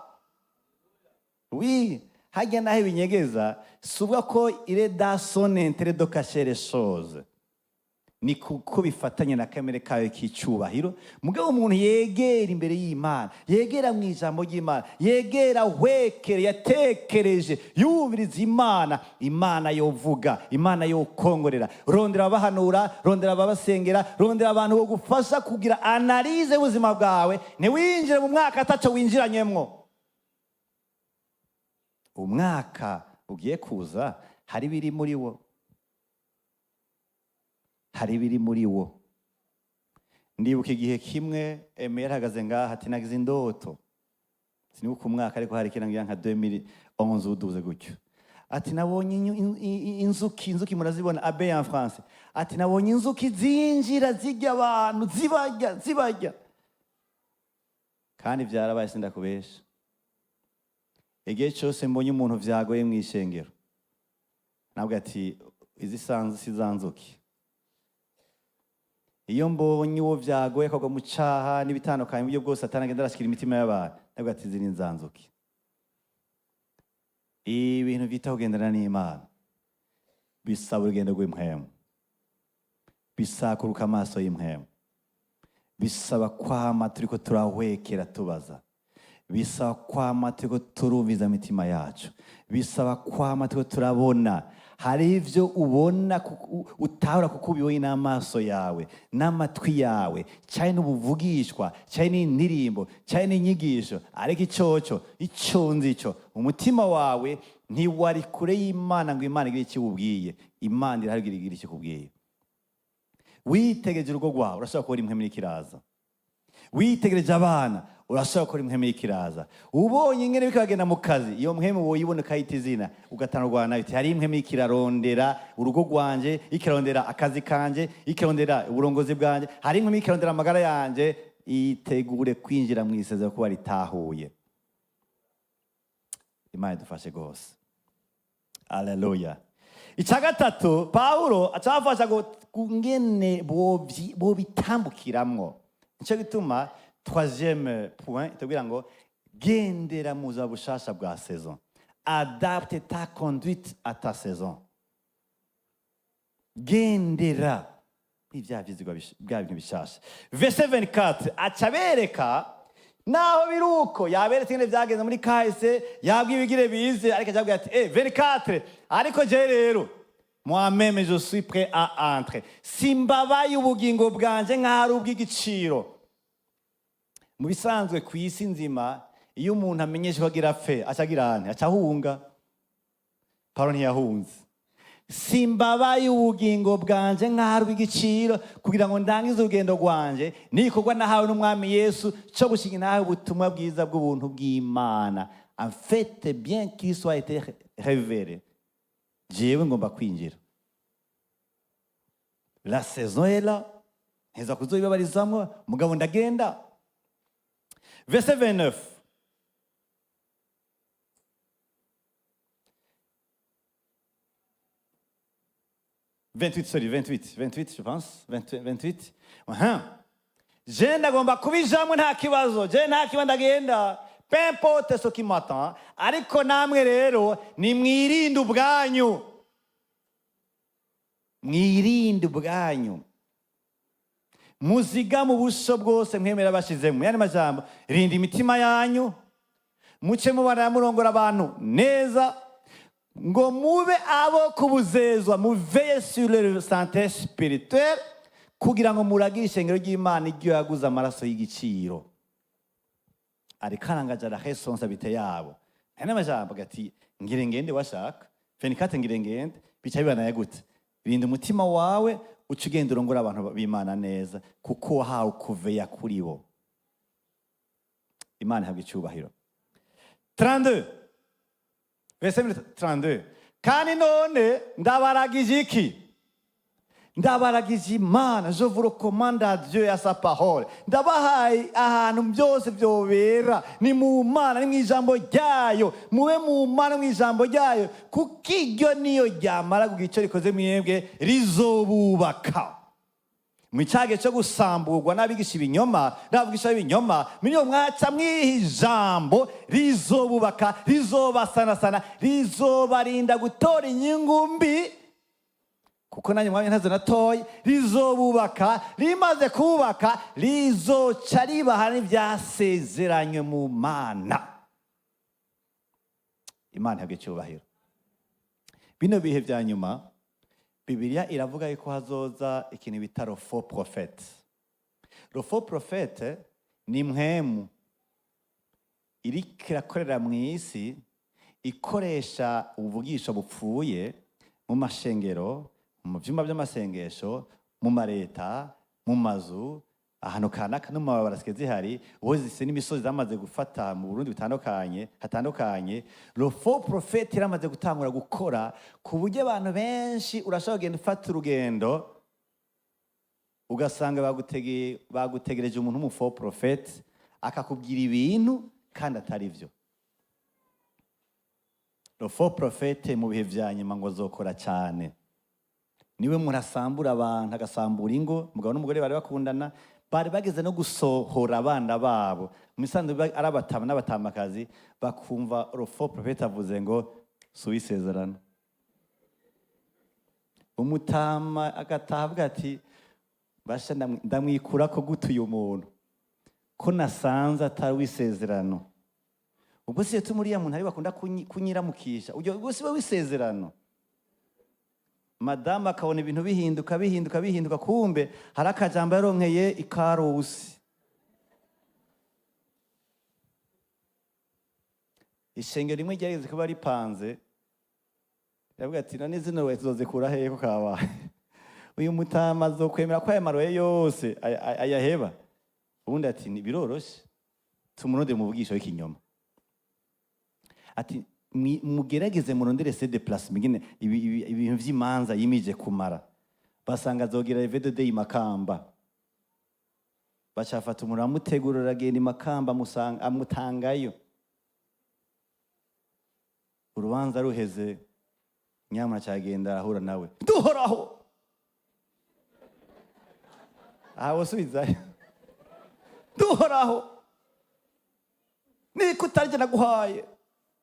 Oui, hajya naho ibinyegeza si ubwa ko il est dans son intérêt de cacher les choses, ni kuko bifatanye na kamere kayo k'icubahiro. Mugabo umuntu yegera imbere y'Imana, yegera mu ijambo ry'Imana, yegera hwekere, yatekereje, yumviriza Imana, Imana yovuga, Imana yokongorera. Rondera abahanura, rondera ababasengera, rondera abantu bogufasha kugira analyse y'ubuzima bwawe. Ntiwinjire mu mwaka ataco winjiranyemwo. Umwaka ugiye kuza hari biri muri wo, hari ibiri muri wo. Ndibuka igihe kimwe eme yarahagaze ngaha ati: "Nagize indoto." Sinibuka umwaka, ariko hari ikintu nka 2011 uduze gutyo. Ati: "Nabonye inzuki." Inzuki murazibona, abeille en français. Ati: "Nabonye inzuki zinjira zirya abantu, zibarya, zibarya." Kandi byarabaye, sindakubesha. Igihe cyose mbonye umuntu vyagoye mu ishengero, nabwo ati: "Izi sanzu si za nzuki." Iyo mbonye uwo vyagoye akagwa mu caha n'ibitandukanye mu buryo bwose, atanagenda arashikira imitima y'abantu, nabwo ati: "Izi ni nzanzuki." Ibintu vyita kugendana n'Imana bisaba urugendo rw'impwemu, bisaba kuruka amaso y'impwemu, bisaba kwama turiko turahwekera tubaza, bisaba kwama turiko turumviza imitima yacu, bisaba kwama turiko turabona. Hari ivyo ubona utahura kuko ubibonye n'amaso yawe n'amatwi yawe, cyane n'ubuvugishwa, cyane n'indirimbo, cyane n'inyigisho, ariko icoco ico nzi cyo, umutima wawe ntiwari kure y'Imana ngo Imana igire icyo iwubwiye. Imana irahari igira icyo ikubwiye. Witegereje urugo rwawe, urashobora kubona impwemu iriko iraza. Witegereje abana, urashobora gukora impwemu iriko iraza. Ubonye ingene biriko biragenda mu kazi, iyo mpwemu woyibona, ukayita izina, ugatangurwana nayo, uti: "Hari impwemu iriko irarondera urugo rwanje, iriko irarondera akazi kanje, iriko irarondera uburongozi bwanje, hari impwemu iriko irarondera amagara yanje." Itegure kwinjira mu isezerano kuba ritahuye. Imana idufashe rwose. Aleluya. Icya gatatu, Pawulo acabafasha ngene bobitambukiramwo. Nicyo gituma troisième point itubwira ngo gendera mu buzima bushasha bwa saison, adapte ta conduite à ta saison. Gendera muri bya vyizigwa bya bintu bishasha. Verset 24 aca abereka naho biri uko yaberetse ingene vyagenze muri kahise, yabwiye ibigire bize, ariko acabwira ati: 24, ariko je rero, moi-même je suis prêt à entrer, simbabaye ubugingo bwanje nk'aho ari ubw'igiciro. Mu bisanzwe ku isi nzima, iyo umuntu amenyesha ko agira apfe, aca agira ante? Aca ahunga. Pawulo ntiyahunze. Simbabaye ubugingo bwanje nk'aho ari ubw'igiciro, kugira ngo ndangize urugendo rwanje n'igikorwa nahawe n'Umwami Yesu cyo gushinga nawe ubutumwa bwiza bw'ubuntu bw'Imana, afin bien qu'il soit été révélé. Jewe ngomba kwinjira, la saison est là, nteza kuzobibabarizamwo, mugabo ndagenda. Verset 29, 28, sorry, 28, 28, je pense, 28, 28. Aha. Je ndagomba kubijamwo nta kibazo, je nta kibazo, ndagenda, peu importe ce qui m'attend. Ariko namwe rero nimwirinde ubwanyu, mwirinde ubwanyu, muzigame ubusho bwose mwemera bashizemo. Yani majambo, rinda imitima yanyu, muce mubana murongora abantu neza, ngo mube abo kubuzezwa, muveye sur leur santé spirituelle, kugira ngo muragire ishengero ry'Imana iryo yaguze amaraso y'igiciro. Ariko arangaja la responsabilité yabo. Aya n'amajambo ati: "Ngire ngende." Washaka 24, ngire ngende, bica bibanaye gute? Rinda umutima wawe, uca ugenda urongora abantu b'Imana neza, kuko wahawe kuveya kuri bo. Imana ihabwa icyubahiro. 32, verset 32: kandi none ndabaragije iki? Ndabaragije Imana, je vous recommande à Dieu et à sa parole. Ndabahaye ahantu byose byobera ni mu Mana, ni mu ijambo ryayo. Mube mu Mana, mu ijambo ryayo, kuko iryo niyo ryamara kugira icyo rikoze mwebwe, rizobubaka mu cyagihe cyo gusamburwa n'abigisha ibinyoma n'abavugisha b'ibinyoma. Muri iyo mwaca mwiha ijambo, rizobubaka, rizobasanasana, rizobarinda gutora inyungu mbi, kuko nanjye mwanya ntazo natoye. Rizobubaka, rimaze kubaka rizoca ribaha n'ibyasezeranywe mu Mana. Imana ihabwa icyubahiro. Bino bihe bya nyuma, Bibiliya iravuga yuko hazoza ikintu bita le faux prophète. Le faux prophète ni mpwemu iriko irakorera mu isi, ikoresha ubuvugisho bupfuye mu mashengero, mu vyumba by'amasengesho, mu mareta, mu mazu, ahantu kanaka, no mu mabarabara zisigaye zihari ubu, zise n'imisozi zamaze gufata mu Burundi bitandukanye hatandukanye. Le faux prophète yaramaze gutangura gukora ku buryo abantu benshi urashobora kugenda ufata urugendo, ugasanga bagutegereje umuntu w'umu faux prophète, akakubwira ibintu kandi atari byo. Le faux prophète mu bihe vya nyuma ngo azokora cyane. Niwe muntu asambura abantu, agasambura ingo. Umugabo n'umugore bari bakundana, bari bageze no gusohora abana babo mu isanzwe ari abatama n'abatamakazi, bakumva le faux prophète avuze ngo si uw'isezerano. Umutama agataha avuga ati: "Basha, ndamwikura ko gute uyu muntu ko nasanze atari uw'isezerano? Ubwo si uriya muntu ari bakunda kunyiramukisha, ubwo si we w'isezerano?" Madamu akabona ibintu bihinduka, bihinduka, bihinduka, kumbe hari akajambo yaronkeye ikarusi. Ishengero rimwe ryarigeze kuba ripanze, yavuga ati: "None zino we tuzozikura hehe ko kabaye? Uyu mutama azokwemera ko aya maroye yose ayaheba?" Ubundi ati: "Ni biroroshe, tumurondere umuvugisho w'ikinyoma." Ati: "Mugerageze murondere se déplacement ingene ibintu vy'imanza yimije kumara." Basanga azogira VDD i Makamba. Bacafata umuntu amutegura, aragenda i Makamba, amusanga, amutangayo. Urubanza ruheze, nyamara cyagenda arahura nawe. Duhoraho aha, wasubizayo: "Duhoraho, niko utarya naguhaye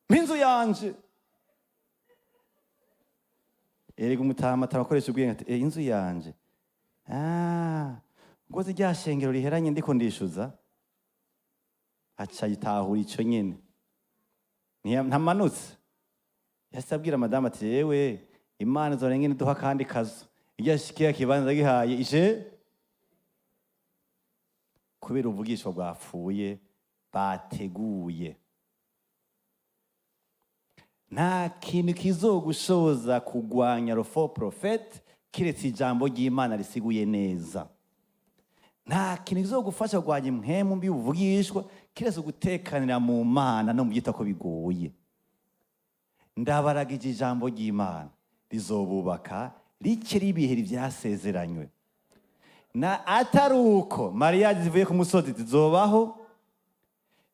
n'inzu yanje." Erega umutama atarakoresha ubwenge, ati: "Eh, inzu yanje, ah, ngo rya shengero riheranye ndiko ndishuza." Aca yitahura ico nyene. Ntamanutse, yahise abwira madamu ati: "Yewe, Imana izora ingene iduha akandi kazu, irya kiya kibanza gihaye ije kubera ubuvugishwa bwapfuye bateguye." Nta kintu kizogushoboza kugwanya le faux prophète kiretse ijambo ry'Imana risiguye neza. Nta kintu kizogufasha kugwanya impwemu mbi buvugishwa kiretse gutekanira mu Mana no mu byita ko bigoye. Ndabaragije ijambo ry'Imana, rizobubaka, rikiri ibihe byasezeranywe. Na atari uko, mariage zivuye ku musozi zizobaho,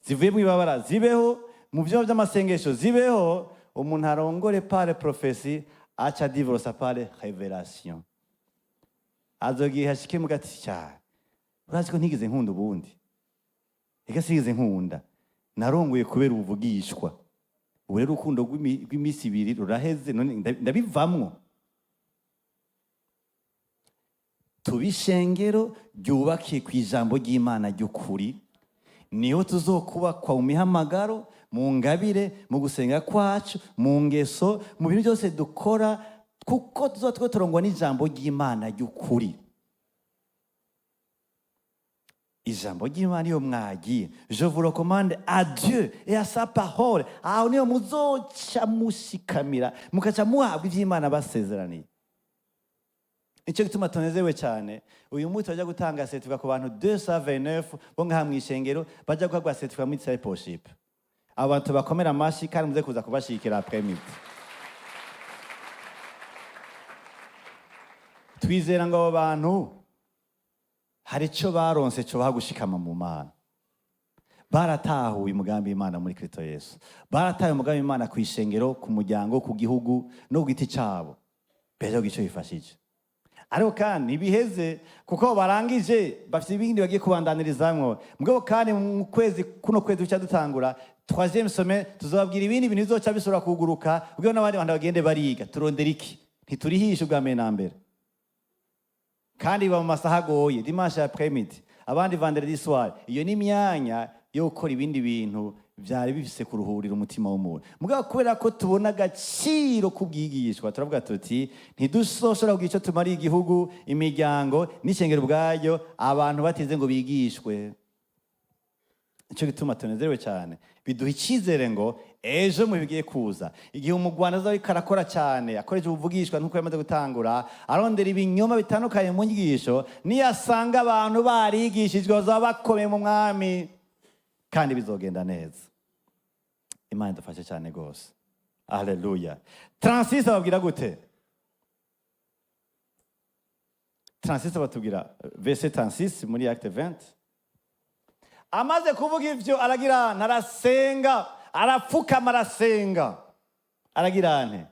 zivuye mu ibabara zibeho, mu byumba by'amasengesho zibeho. Umuntu arongore par prophétie, aca divorce par révélation. Azogihe ashike mu gati cyane: "Urazi ko ntigeze nkunda ubundi? Ega sinigeze nkunda, narongoye kubera ubuvugishwa. Ubu rero urukundo rw'iminsi 2 ruraheze, none ndabivamwo." Tuba ishengero ryubakiye ku ijambo ry'Imana ry'ukuri, niho tuzokubakwa mu mihamagaro, mu ngabire, mu gusenga kwacu, mu ngeso, mu bintu byose dukora, kuko tuzoba turiko turongwa n'ijambo ry'Imana ry'ukuri. Ijambo ry'Imana iyo mwagiye, je vous recommande à Dieu et à sa parole, aho niyo muzoca mushikamira, mukaca muhabwa ivy'Imana basezeraniye. Nicyo gituma tunezerewe cyane uyu munsi bajya gutanga certificat ku bantu 229 bo ngaha mu ishengero, bajya guhabwa certificat muri discipleship. Abo bantu bakomera amashyi, kandi muze kuza kubashigikira après midi. Twizera ngo abo bantu hari icyo baronse cyo gushikama mu Mana. Baratahuye umugambi w'Imana muri Kristo Yesu, baratahuye umugambi w'Imana ku ishengero, ku muryango, ku gihugu no ku giti cyabo. Mbere icyo bifashije, ariko kandi ntibiheze kuko barangije, bafite ibindi bagiye kubandanirizamwo. Mugabo kandi mu kwezi kuno kwezi buca dutangura troisième semaine, tuzobabwira ibindi bintu bizoca bisubira kuguruka kugira n'abandi bantu bagende bariga. Turondera iki? Ntiturihisha ubwa mbere na mbere, kandi biba mu masaha agoye, dimanche après-midi, abandi vendredi soir. Iyo ni imyanya yo gukora ibindi bintu vyari bifise kuruhurira umutima w'umuntu. Mugabo kubera ko tubona agaciro k'ubwigishwa, turavuga tuti ntidusoshobora kugira ico tumariye igihugu, imiryango n'ishengero ubwaryo, abantu batize ngo bigishwe. Nicyo gituma tunezerewe cyane, biduha icyizere ngo ejo mu bigiye kuza, igihe umugwanda azaba ariko arakora cyane akoresha ubuvugishwa nk'uko yamaze gutangura arondera ibinyoma bitandukanye mu nyigisho, niyasanga abantu barigishijwe bazaba bakomeye mu Mwami kandi bizogenda neza. Imana idufashe cyane rwose. Aleluya. 36 ababwira gute? 36 batubwira, verset 36 muri Acte 20: amaze kuvuga ivyo, aragira ntarasenga, arapfukama, arasenga, aragira nte,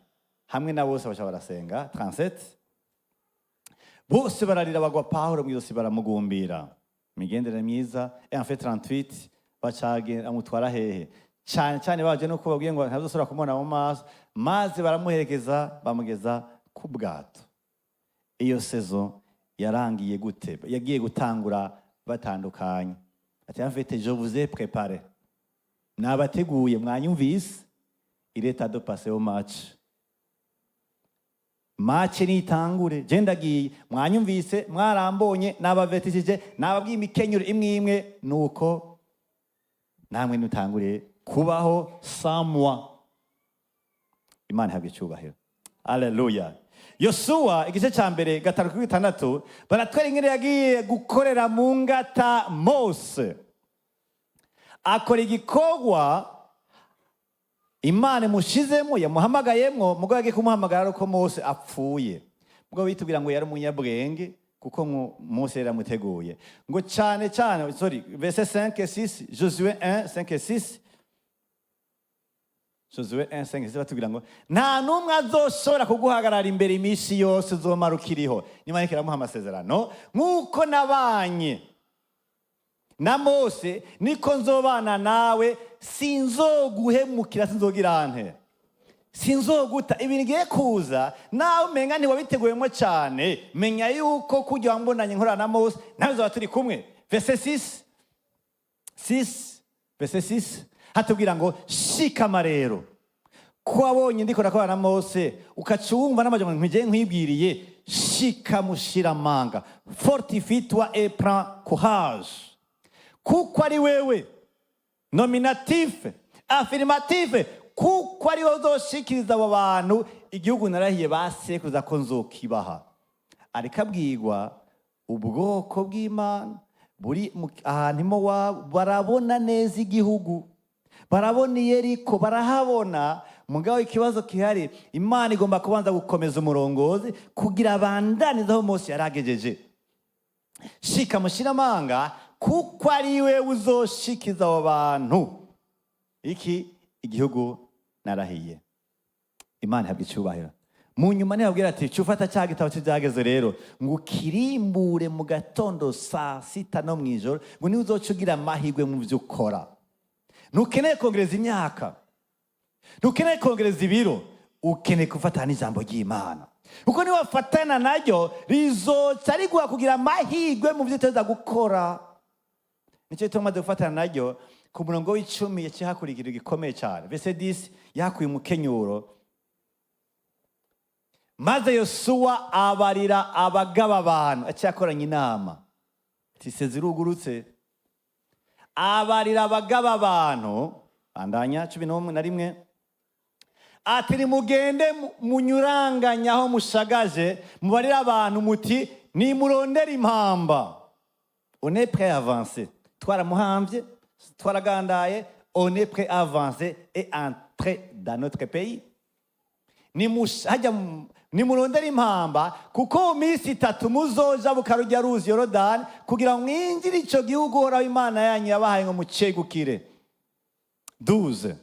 hamwe na bose baca barasenga. 37: bose bararira, bagwa Pawulo mu izosi, baramugumbira. Imigendere myiza. En fait, 38, baca amutwara hehe? Cyane cyane baje no kubabwiye ngo ntazosubira kumubona mu maso, maze baramuherekeza, bamugeza ku bwato. Iyo saison yarangiye gute? Yagiye gutangura batandukanye. Ati: "En fait, je vous ai préparé, nabateguye, mwanyumvise, il est temps de passer au match. Match nitangure, je ndagiye. Mwanyumvise, mwarambonye, nabavetishije, nababwiye imikenyero imwe imwe, nuko namwe nutangure kubaho sans moi." Imana ihabwa icyubahiro. Aleluya. Yosuwa igice cya mbere, 5 kuri 6, baratwereka ingene yagiye gukorera mu ngata Mose, akora igikorwa Imana imushizemo, yamuhamagayemwo. Mugabo yagiye kumuhamagara ari uko Mose apfuye. Mugabo bitubwira ngo yari umunyabwenge kuko ngo Mose yari yamuteguye ngo cyane cyane. Sorry, verset 5 et 6, Josué 1 5 et 6, Josué 1 5 6, batubwira ngo nta n'umwe azoshobora kuguhagarara imbere iminsi yose uzomara ukiriho. Niba ariko iramuha amasezerano: nk'uko nabanye na Mose, niko nzobana nawe, sinzoguhemukira, sinzogira nte, sinzoguta. Ibintu igiye kuza nawe umenga ntiwabiteguyemo cyane, menya yuko kujya wambonanye nkorana na Mose, nawe uzaba turi kumwe. Verset 6, 6, verset 6 hatubwira ngo: shikama rero, ko wabonye ndiko nakorana na Mose, ukaca wumva n'amajambo nkwigeye nkwibwiriye, shika, mushira amanga, fortifie-toi et prends courage, kuko ari wewe, nominatif, affirmatif, kuko ari wowe uzoshikiriza abo bantu igihugu narahiye ba sekuruza ko nzokibaha. Ariko abwirwa ubwoko bw'Imana buri ahantu iwabo, barabona neza igihugu, barabona Iyeriko, barahabona. Mugabo ikibazo gihari, Imana igomba kubanza gukomeza umurongozi kugira abandanize aho Mose yaragejeje. Shika, mushiramanga, kuko ari we uzoshikiza abo bantu iki igihugu narahiye. Imana ihabwa icyubahiro. Mu nyuma ntibabwira ati: "Cyo ufata cya gitabo cy'ibyageze rero, ngo ukirimbure mu gatondo, saa sita no mu ijoro, ngo niwe uzoca ugira amahirwe mu byo ukora." Ntukeneye kongereza imyaka, ntukeneye kongereza ibiro, ukeneye gufatana n'ijambo ry'Imana, kuko niwafatana naryo rizoca riguha kugira amahirwe mu byo uteza gukora. Nicyo gituma umaze gufatana naryo, ku murongo w'10 yaciye hakurikira igikomeye cyane. Verset 10, yahakuye umukenyuro: maze Yosuwa abarira abagaba abantu, aciye akoranya inama, ati sezirugurutse, abarira abagaba abantu. Bandanya 11 na rimwe, ati: "Nimugende munyuranganye aho mushagaje, mubarire abantu muti: nimurondere impamba. On est prêt à avancer, twaramuhambye, twaragandaye, on est prêt à avancer et entrer dans notre pays." Hajya Nimurondere impamba, kuko mu minsi 3 muzoja bukarujya ruzi Yorodani kugira ngo mwinjire ico gihugu Uhoraho Imana yanyu yabahaye ngo mucegukire. 12,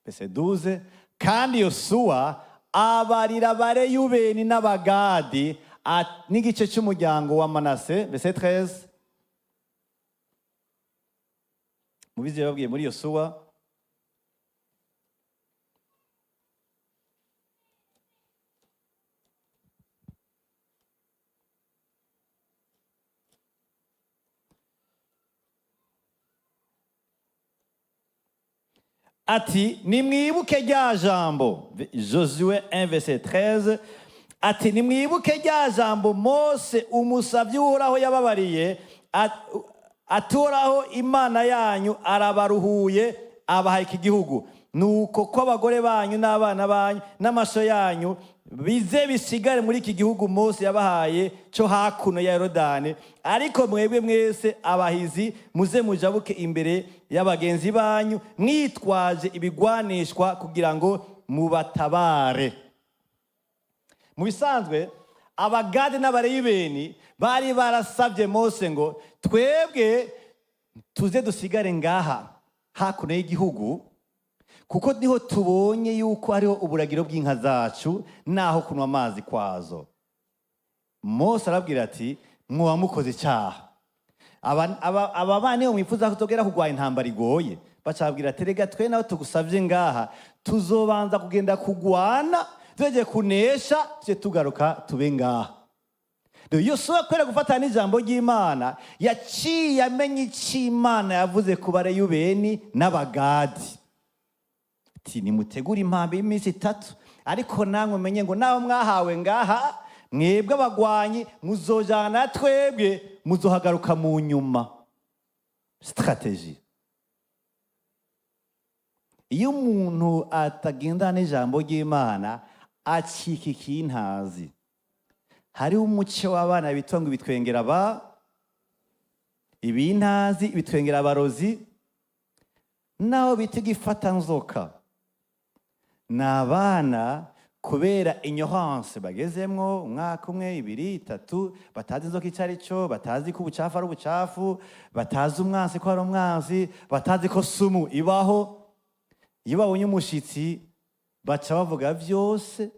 verset 12. Kandi Yosuwa abarira Abareyubeni n'Abagadi n'igice cy'umuryango wa Manase. Verset 13. Mubizi yababwiye muri Yosuwa. Ati: "Nimwibuke rya jambo." Josué 1 verset 13, ati: "Nimwibuke rya jambo Mose umusavyi w'Uhoraho yababariye, ati: 'Uhoraho Imana yanyu arabaruhuye, abaha iki gihugu. Nuko ko abagore banyu n'abana banyu n'amasho yanyu bize bisigare muri iki gihugu Mose yabahaye cyo hakuno ya Yorodani, ariko mwebwe mwese abahizi muze mujabuke imbere y'abagenzi banyu mwitwaje ibigwanishwa kugira ngo mubatabare." Mu bisanzwe, Abagade n'Abareyibeni bari barasabye Mose ngo: "Twebwe tuze dusigare ngaha hakuno y'igihugu, kuko niho tubonye yuko hariho uburagiro bw'inka zacu n'aho kunywa amazi kwazo." Mose arabwira ati: "Mwoba mukoze icyaha. Aba bana nibo mwifuza ko tugera kurwanya intambara igoye." Bacabwira ati: "Rega twe nawe tugusabye ngaha, tuzobanza kugenda kugwana, tugiye kunesha, tujye tugaruka tube ngaha." Yosuwa, kubera gufatana n'ijambo ry'Imana, yaciye amenya icyo Imana yavuze ku Bareyubeni n'Abagadi, ati: "Nimutegure impambi y'iminsi 3, ariko namwe umenye ngo naho mwahawe ngaha, mwebwe abagwanyi muzojana na twebwe, muzohagaruka mu nyuma." Stratégie. Iyo umuntu atagendana n'ijambo ry'Imana, acika ikintazi. Hariho umuce w'abana bitwa ngo ibitwengera ba ibintazi, ibitwengera abarozi, naho bita igifatanzoka. Ni abana, kubera ignorance bagezemwo, umwaka 1, 2, 3, batazi inzoka icyo ari cyo, batazi ko ubucafu ari ubucafu, batazi umwansi ko ari umwansi, batazi ko sumu ibaho. Iyo babonye umushitsi, baca bavuga byose.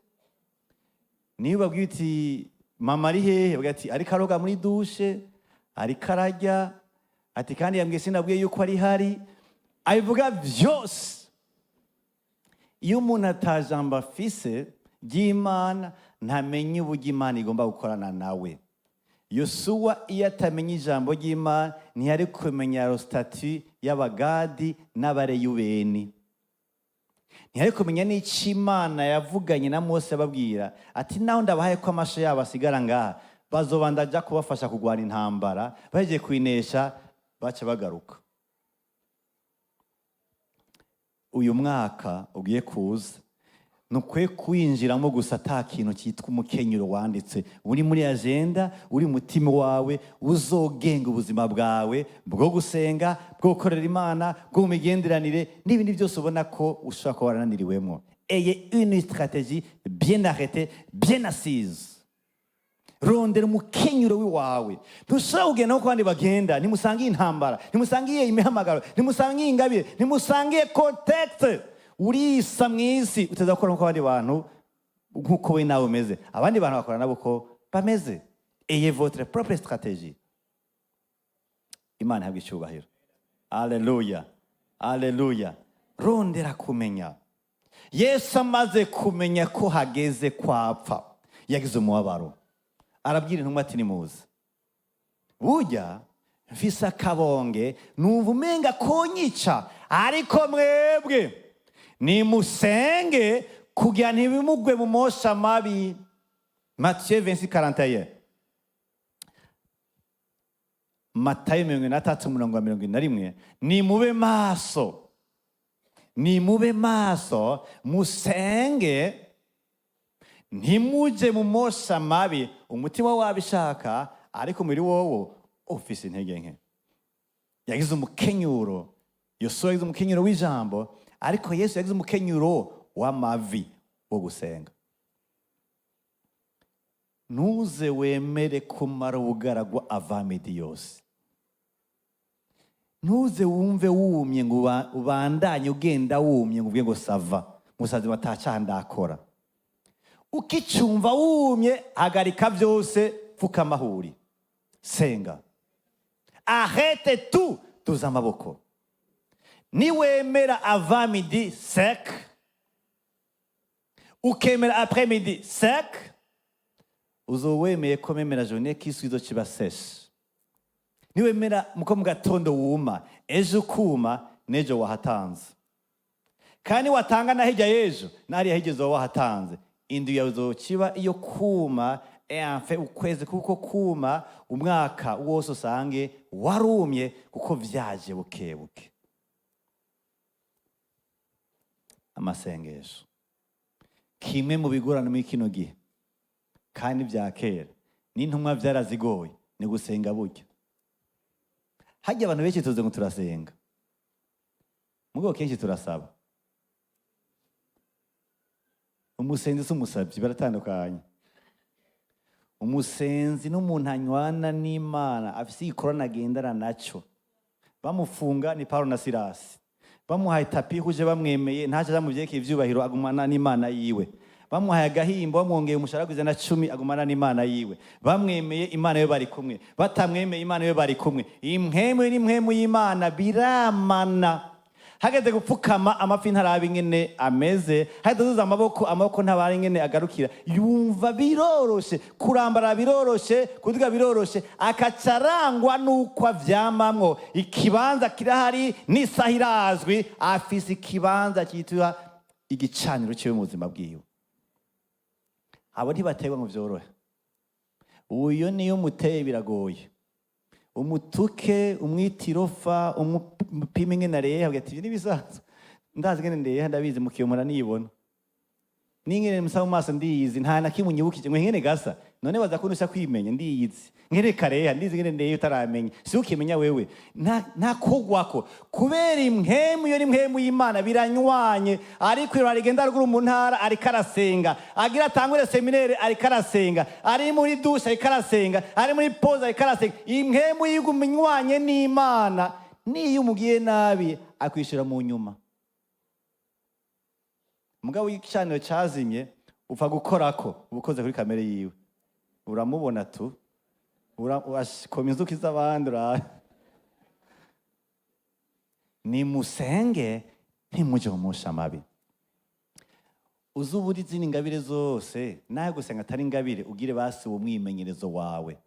Niyo babwiye uti: "Mama ari hehe?" Bavuga ati: "Ariko aroga muri douche, ariko ararya." Ati: "Kandi yambwiye, sinabwiye yuko ari hari." Abivuga byose. Iyo umuntu atajambo afise ry'Imana, ntamenye uburyo Imana igomba gukorana nawe. Yosuwa iyo atamenya ijambo ry'Imana, ntiyari kumenya statut y'Abagadi n'Abareyubeni, ntiyari kumenya n'icyo Imana yavuganye na Mose, ababwira ati: "Naho ndabahaye ko amasho yabo asigara ngaha, bazobanda ajya kubafasha kurwana intambara, bagiye kuyinesha baca bagaruka." Uyu mwaka ugiye kuza, ntukwiye kuwinjiramo gusa ata kintu cyitwa umukenyero wanditse uri muri agenda, uri mutima wawe, uzogenga ubuzima bwawe bwo gusenga, bwo gukorera Imana, bwo mu migenderanire n'ibindi byose ubona ko ushobora kuba warananiriwemo. Ayez une stratégie bien arrêtée, bien assise. Rondera umukenyuro w'iwawe. Ntushobora kugenda nk'uko abandi bagenda. Ntimusangiye intambara, ntimusangiye imihamagaro, ntimusangiye ingabire, ntimusangiye contexte. Urisa mu isi, uteza gukora nk'uko abandi bantu, nk'uko we nawe umeze. Abandi bantu bakora nabo uko bameze. Ayez votre propre stratégie. Imana ihabwa icyubahiro. Aleluya, aleluya. Rondera kumenya. Yesu amaze kumenya ko hageze kwapfa, yagize umubabaro, arabwira intumwa ati: "Nimuze, burya mfise akabonge, numva umenga konyica, ariko mwebwe nimusenge kugira ntibimugwe mu mosha mabi." Matthieu 26:41. Matayo 33, umurongo wa 41. "Nimube maso, nimube maso, musenge, ntimuje mu mosha mabi. Umutima wabishaka, ariko umubiri wowo ufise intege nke." Yagize umukenyuro. Yosuwa yagize umukenyuro w'ijambo, ariko Yesu yagize umukenyuro w'amavi wo gusenga. Ntuze wemere kumara ubugaragwa avant-midi yose. Ntuze wumve wumye ngo ubandanye ugenda wumye, ngo uvuge ngo ça va, musazi batacaha ndakora. Ukicumva wumye, hagarika byose, pfukama aho uri, senga, arrête tout, tuza amaboko. Niwemera avant-midi sec, ukemera après midi sec, uzoba wemeye ko même la journée qui suit kiba sèche. Niwemera muko mu gatondo wuma, ejo ukuma, n'ejo wahatanze, kandi watanga na hirya y'ejo n'hariya hirya uzoba wahatanze. Indwi yawe izokiba iyo kuma, enfin ukwezi kuko kuma, umwaka wose usange warumye, kuko vyaje buke buke. Amasengesho, kimwe mu bigorana muri kino gihe kandi bya kera n'intumwa vyarazigoye, ni gusenga. Burya hajya abantu benshi tuzi ngo turasenga, mugabo kenshi turasaba. Umusenzi si umusabyi, baratandukanye. Umusenzi n'umuntu anywana n'Imana, afise igikorana agendana naco. Bamufunga ni Paulo na Silasi, bamuhaye tapis rouge, bamwemeye, ntacyo aja mu vyerekeye ivyubahiro, agumana n'Imana yiwe. Bamuhaye agahimbo, bamwongeye umushahara w'ijana na cumi, agumana n'Imana yiwe. Bamwemeye, Imana yo bari kumwe; batamwemeye, Imana yo bari kumwe. Impwemu n'impwemu y'Imana biramana. Hageze gupfukama, amafi ntaraba ingene ameze. Hageze kuzuza amaboko, amaboko ntabara ingene agarukira. Yumva biroroshe kurambara, biroroshe kuduga, biroroshe, akaca arangwa n'uko avyamamwo. Ikibanza kirahari n'isaha irazwi, afise ikibanza cyitwa igicaniro ciwe mu buzima bwiwe. Abo ntibaterwa ngo vyorohe. Uyo niyo umuteye biragoye, umutuke, umwitirofa, umupime ingene areha, avuga ati: "Ibi n'ibisanzwe, ndazi ingene ndeha, ndabizi mukiyomora niyibona n'ingene musa mu maso, ndiyizi, nta na kimwe unyibukije ngo ingene gasa. None baza kundusha kwimenya? Ndiyizi ngene kareha, ndizi ingene ndeha, utaramenya si ukimenya wewe." Nta kugwako kubera impwemu. Iyo ni impwemu y'Imana, biranywanye. Ariko iyo arigenda ruguru mu ntara, ariko arasenga; agira atangure séminaire, ariko arasenga; ari muri douche, ariko arasenga; ari muri pause, ariko arasenga. Impwemu yiguma inywanye n'Imana, niyo umugiye nabi akwishura mu nyuma. Mugabo w'igicaniro cazimye, upfa gukorako, uba ukoze kuri kamere yiwe, uramubona tu, urakoma inzuki z'abandi. Nimusenge, ntimuje mumusha amabi. Uzi ubura izindi ngabire zose, nawe gusenga atari ingabire, ugire basi uwo mwimenyerezo wawe.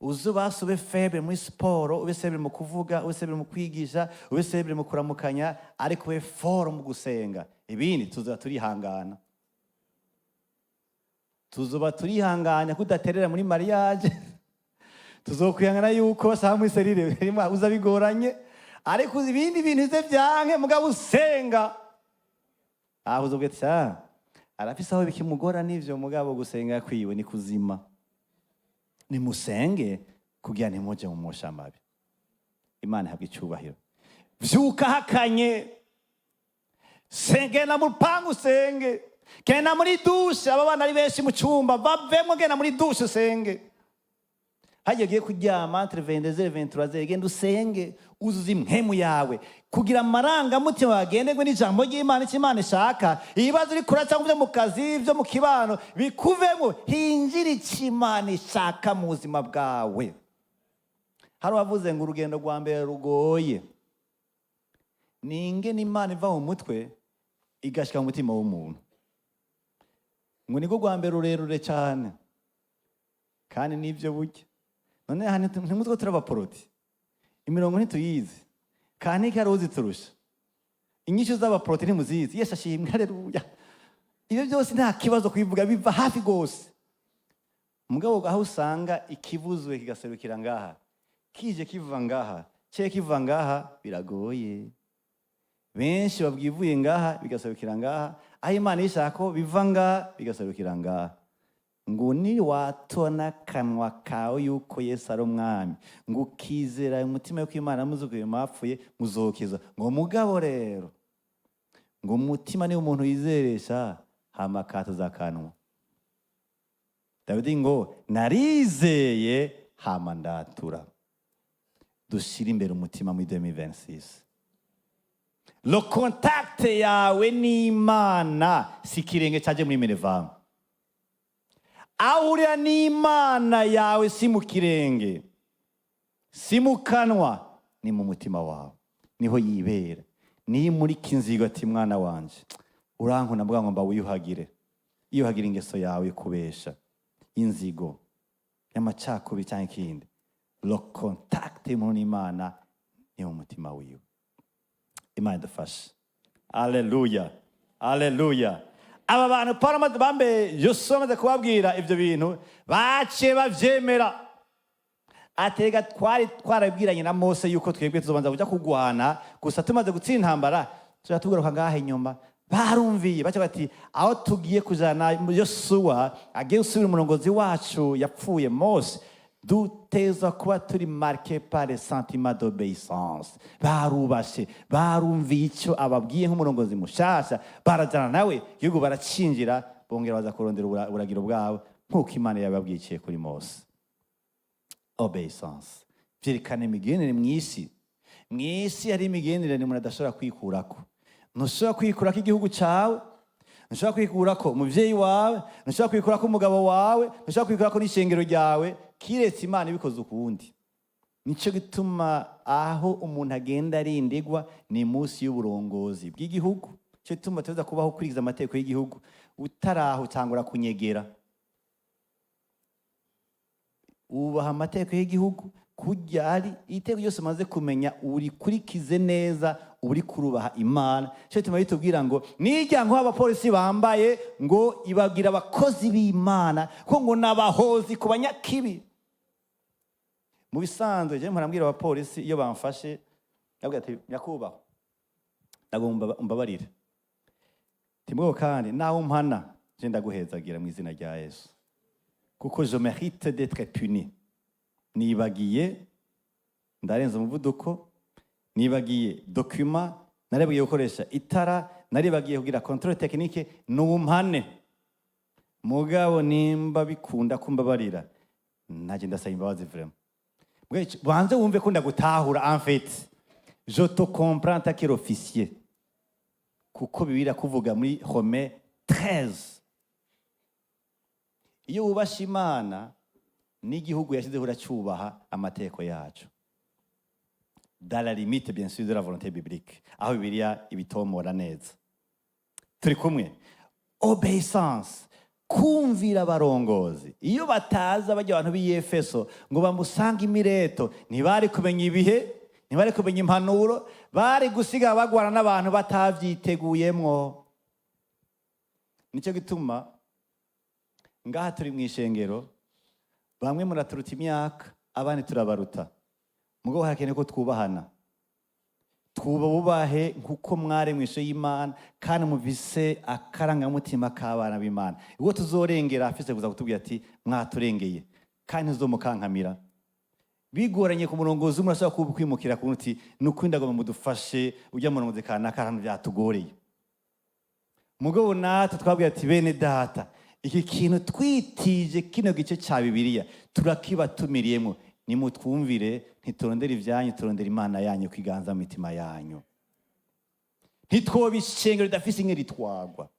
Uzi basi ube faible muri siporo, ube faible mu kuvuga, ube faible mu kwigisha, ube faible mu kuramukanya, ariko ube fort mu gusenga. Ibindi tuzoba turihangana, tuzoba turihanganya kudaterera muri mariage, tuzokwihangana yuko basaba muri cellule uza bigoranye, ariko ibindi bintu ize vyanke, mugabo usenga aho uzobwira ati: "Ah, arafise aho bikimugora n'ivyo, mugabo gusenga kwiwe ni kuzima." Nimusenge kugira ntimuje mu mosha amabi. Imana ihabwa icyubahiro. Vyuka hakanye, genda mu rupangu usenge, genda muri douche. Aba bana ari benshi mu cyumba, bavemo, genda muri douche usenge. Hagiye ugiye kuryama entre 22 23, genda usenge, uzuza impwemu yawe kugira amarangamutima bagenderwe n'ijambo ry'Imana, icyo Imana ishaka. Ibibazo uri kura cyangwa byo mu kazi, byo mu kibano, bikuvemo, hinjira icyo Imana ishaka mu buzima bwawe. Hari uwavuze ngo urugendo rwa mbere rugoye ni ingene Imana iva mu mutwe igashika mu mutima w'umuntu, ngo niko rwa mbere rurerure cyane. Kandi nibyo burya. None aha ntimutwe turabaporoti, imirongo ntituyizi, kandi hari uziturusha? Inyishu z'abaporoti ntimuzizi? Yesu ashimwe, haleluya. Ibyo byose nta kibazo kubivuga, biva hafi rwose. Mugabo aho usanga ikivuzwe kigaserukira ngaha, kije kiva ngaha, cye kiva ngaha, biragoye. Benshi babwivuye ngaha bigaserukira ngaha, aho Imana ishaka ko biva ngaha bigaserukira ngaha. Ngo niwatora akanwa kawe yuko Yesu ari umwami, ngo ukizera umutima yuko Imana yamuzukuye mu bapfuye, muzokiza. Ngo mugabo rero, ngo umutima niwo umuntu yizeresha, hama akatuza akanwa. Dawidi ngo narizeye hama ndatura. Dushyire imbere umutima muri 2026. Le contact yawe n'Imana si ikirenge cyaje muri minerval. Aho urira n'Imana yawe si mu kirenge, si mu kanwa, ni mu mutima wawe, niho yibera. Niyo imurika inzigo ati: "Mwana wanje, urankunda, mvuga ngo mba wiyuhagire, yiyuhagire ingeso yawe yo kubesha, inzigo y'amacakubiri cyangwa ikindi." Le contact y'umuntu n'Imana ni mu mutima wiwe. Imana idufashe. Aleluya, aleluya. Aba bantu Paulo bambe Yosuwa amaze kubabwira ibyo bintu, baciye bavyemera. Atega twari twarabwiranye na Mose yuko twebwe tuzobanza kuja kugwana gusa, tumaze gutsinda intambara tuja tugaruka ngaha inyuma. Barumviye, baca bati: "Aho tugiye kujana Yosuwa agiye gusubira umurongozi wacu yapfuye Mose, duteza kuba turi marqué par le sentiment d'obéissance." Barubashe, barumviye icyo ababwiye nk'umurongozi mushasha, barajana nawe igihugu, baracinjira, bongera baza kurondera uburagiro bwabo nk'uko Imana yababwiye kuri Mose. Obéissance vyerekana imigenderanire mw'isi. Mw'isi hari imigenderanire umuntu adashobora kwikurako. Ntushobora kwikurako igihugu cawe, ntushobora kwikurako umuvyeyi wawe, ntushobora kwikurako umugabo wawe, ntushobora kwikurako n'ishengero ryawe, kiretse Imana ibikoze ukundi. Nico gituma aho umuntu agenda arindigwa ni munsi y'uburongozi bw'igihugu. Nico gituma tuza kubaho ukurikiza amategeko y'igihugu. Utaraho utangura kunyegera. Wubaha amategeko y'igihugu kurya ari itegeko ryose umaze kumenya, urikurikize neza, uri kurubaha Imana. Cyo gituma bitubwira ngo nijya ngo abapolisi bambaye ngo ibabwira abakozi b'Imana ko ngo n'abahozi ku banyakibi. Mu bisanzwe je mpora mbwira abapolisi iyo bamfashe, ndabwira ati: "Nyakubahwa, ndagomba umbabarire timweho, kandi nawe umpana je ndaguhezagira mu izina rya Yesu, kuko je mérite d'être puni. Nibagiye, ndarenza umuvuduko, nibagiye document, naribagiye gukoresha itara, naribagiye kugira contrôle technique, numpane. Mugabo nimba bikunda kumbabarira, nanjye ndasaba imbabazi vraiment." Banze wumve ko ndagutahura. En fait, je te comprends tant qu'officier, kuko Bibiliya kuvuga muri Romains 13: iyo wubasha Imana n'igihugu yashyizeho, uracyubaha amategeko yacu, dans la limite bien sûr de la volonté biblique, aho Bibiliya ibitomora neza. Turi kumwe? Obéissance, kumvira abarongozi. Iyo bataza bajya abantu b'i Efeso ngo bamusange i Mileto, ntibari kumenya ibihe, ntibari kumenya impanuro, bari gusiga bagwana n'abantu batavyiteguyemwo. Nicyo gituma ngaha turi mu ishengero, bamwe muraturuta imyaka, abandi turabaruta, mugabo harakenewe ko twubahana. Twubahe nkuko mwari mu ishusho y'Imana kandi muvise akarangamutima k'abana b'Imana. Ubwo tuzorengera, afise kuza kutubwira ati: "Mwaturengeye," kandi ntizomukankamira. Bigoranye ku murongozi umwe, urashobora kwimukira ku uti: "Ni ukuri ndagomba mudufashe, ujya murongozi kanaka, ahantu byatugoreye." Mugabo natwe twabwiye ati: "Bene data, iki kintu twitije kino gice cya Bibiliya turakibatumiriyemo, nimutwumvire. Ntiturondera ibyanyu, turondera Imana yanyu kwiganza mu mitima yanyu. Ntitwoba ishengero ridafise inke ritwagwa,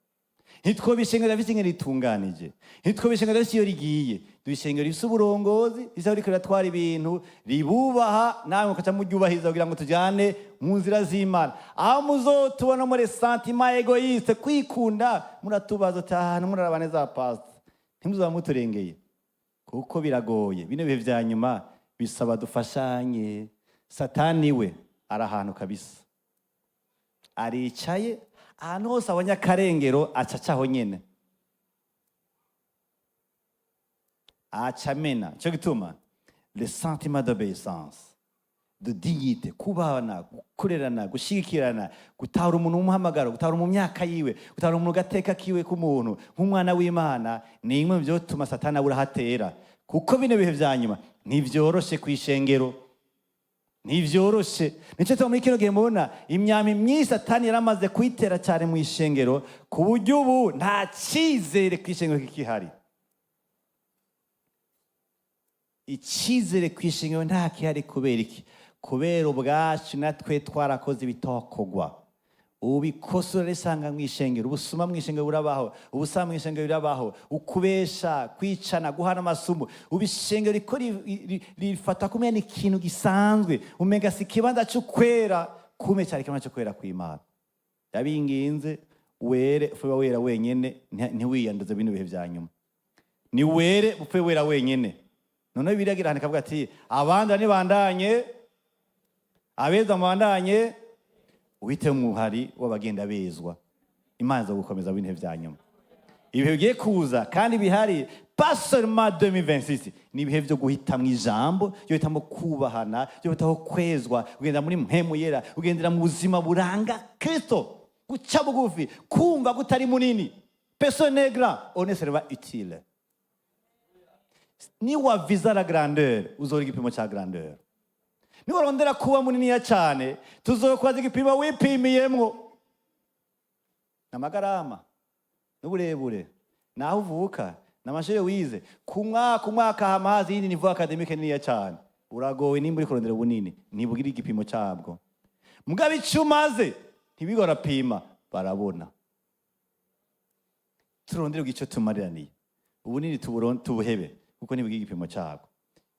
ntitwoba ishengero ridafise inke ritunganije, ntitwoba ishengero ridafise iyo rigiye. Duha ishengero rifise uburongozi, risa riko riratwara ibintu, ribubaha, namwe mukaca muryubahiriza, kugira ngo tujyane mu nzira z'Imana. Aho muzotubona muri sentiment égoïste, kwikunda, muratubaza uti: 'Ahantu muraraba neza, pastor, ntimuzaba muturengeye?' Kuko biragoye, bino bihe vya nyuma bisaba dufashanye. Satani we ari ahantu kabisa, aricaye ahantu hose abonye akarengero, aca acaho nyene, aca amena. Cyo gituma le sentiment d'obéissance, de dignité, kubana, gukorerana, gushyigikirana, gutahura umuntu w'umuhamagaro, gutahura mu myaka yiwe, gutahura umuntu gateka kiwe k'umuntu nk'umwana w'Imana, ni imwe mu byotuma Satani abura aho atera. Kuko bino bihe vya nyuma ntivyoroshe kw'ishengero, ntivyoroshe. Nicyo gituma muri kino gihe mubona imyami myinshi Satani yaramaze kuyitera cyane mu ishengero, ku buryo ubu nta cyizere ku ishengero kikihari. Icyizere ku ishingiro nta kihari. Kubera iki? Kubera ubwacu natwe twarakoze ibitokogwa. Ubikosora risanga mu ishengero, ubusuma mu ishengero burabaho, ubusa mu ishengero birabaho, ukubesha, kwicana, guhana amasumu. Ubu ishengero riko rifata kumenya ni ikintu gisanzwe, umenga si ikibanza cyo kwera, kume cyari ikibanza cyo kwera kw'Imana. Yabinginze were upfe wera wenyene, ntiwiyanduze bino bihe vya nyuma. Ni were upfe wera wenyene. Noneho biragira ahantu ikavuga ati: "Abandi nibandanye, abeza mubandanye." Uhite umuhari w'abagenda bezwa. Imana iza gukomeza bino bihe vya nyuma, ibihe bigiye kuza kandi bihari, pas seulement 2026. Ni ibihe byo guhitamwo ijambo, byo guhitamo kubahana, byo guhitamo kwezwa, kugenda muri mpemu yera, kugendera mu buzima buranga Kristo, guca bugufi, kumva ko utari munini. Personne n'est grand, on est seulement utile. Niwaviza la grandeur, uzora igipimo cya grandeur. Niwarondera kuba muniniya cyane, tuzokubaza igipimo wipimiyemwo, amagarama n'uburebure, naho uvuka, n'amashure wize. Ku mwaka umwaka hamazi yindi niveau académique niniya cyane. Uragowe nimba uri kurondera ubunini. Ntibugira igipimo cyabwo. Mugabo icyo umaze ntibigorapima, barabona. Turondere icyo tumariraniye, ubunini tubuhebe, kuko ntibugira igipimo cyabwo.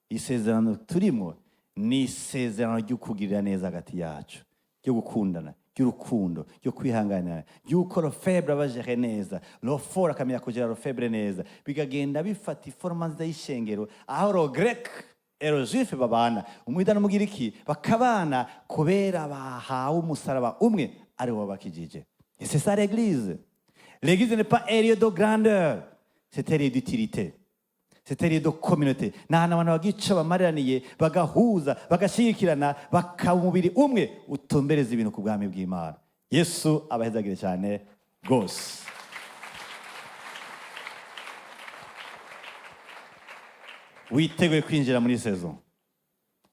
Isezerano turimo ni isezerano ryo kugirira neza hagati yacu, ryo gukundana, ry'urukundo, ryo kwihanganira, ry'uko le faible aba géré neza, le fort akamenya kugera le faible neza, bikagenda bifata i forme nziza y'ishengero, aho le grec et le juif babana, umuyuda n'umugiriki bakabana, kubera bahawe umusaraba umwe ari wo wabakijije. Et c'est ça l'église. L'église n'est pas un lieu de grandeur, c'est un lieu d'utilité, c'est un lieu de communauté. Ni ahantu abantu bagira icyo bamaraniye, bagahuza, bagashyigikirana, bakaba umubiri umwe utumbereza ibintu ku bwami bw'Imana. Yesu abahezagire cyane rwose. Witeguye kwinjira muri saison,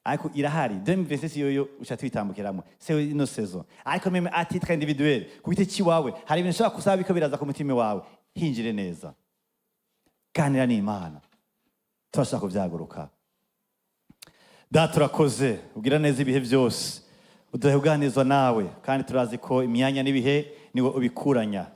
ariko irahari 2026 yoyo uca tuyitambukiramo, c'est ino saison. Ariko même à titre individuel, ku giti ciwawe, hari ibintu ushobora kusaba biko biraza ku mutima wawe. Hinjire neza, ganira n'Imana, turashaka kubyaguruka. Data, urakoze, ugira neza ibihe byose, uduhe kuganizwa nawe, kandi turazi ko imyanya n'ibihe niwe ubikuranya.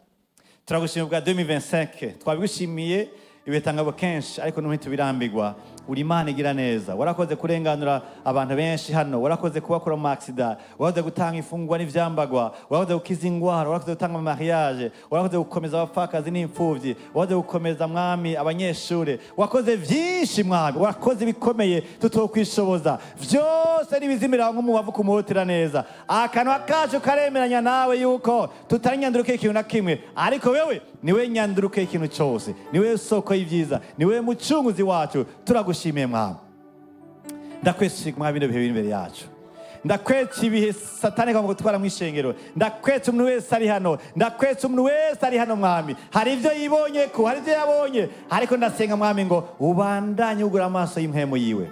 Turagushimiye bwa 2025, twabigushimiye ibitangabo kenshi, ariko n'ubu ntitubirambirwa. Uri Imana igira neza. Warakoze kurenganura abantu benshi hano, warakoze kubakura mu accident, warakoze gutanga imfungwa n'ivyambagwa, warakoze gukiza ingwara, warakoze gutanga mariage, warakoze gukomeza abapfakazi n'imfuvyi, warakoze gukomeza, Mwami, abanyeshure. Wakoze vyinshi, Mwami, wakoze ibikomeye tutokwishoboza. Vyose n'ibizimira nk'umubavu kumutira neza. Akanwa kacu karemeranya nawe yuko tutari nyanduruke y'ikintu na kimwe, ariko wewe niwe nyanduruke y'ikintu cyose, niwe soko y'ibyiza, niwe mucunguzi wacu. Turagushimiye, Mwami. Ndakwese, Mwami, bino bihe biri imbere yacu. Ndakwetse ibihe Satani agomba gutwara mu ishengero. Ndakwetse umuntu wese ari hano, ndakwetse umuntu wese ari hano, Mwami. Hari ibyo yibonye ko hari ibyo yabonye, ariko ndasenga, Mwami, ngo ubandanye ugura amaso y'impwemu yiwe.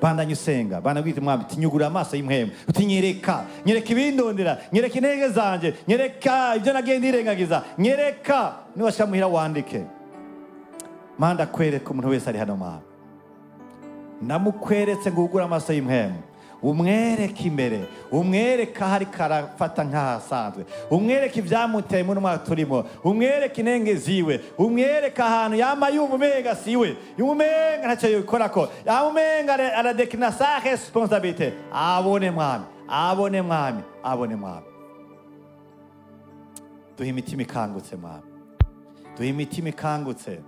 Bandanye usenga, bandanye ubwira Mwami tinyugura amaso y'impwemu, utinyereka, nyereka ibindondera, nyereka intege zanje, nyereka ibyo nagiye ndirengagiza, nyereka. Niwashika muhira wandike. Mana, ndakwereka umuntu wese ari hano, Mwami. Ndamukweretse ngo ugure amaso y'impwemu, umwereke imbere, umwereke aho ariko arafata nk'ahasanzwe, umwereke ibyamuteye muri mwaka turimo, umwereke intenge ziwe, umwereke ahantu yama yumva umenga siwe, yumva umenga ntacyo yikorako, yama umenga aradekina sa responsabilité. Abone, Mwami, abone, Mwami, abone, Mwami. Duhe imitima ikangutse, Mwami. Duhe imitima ikangutse,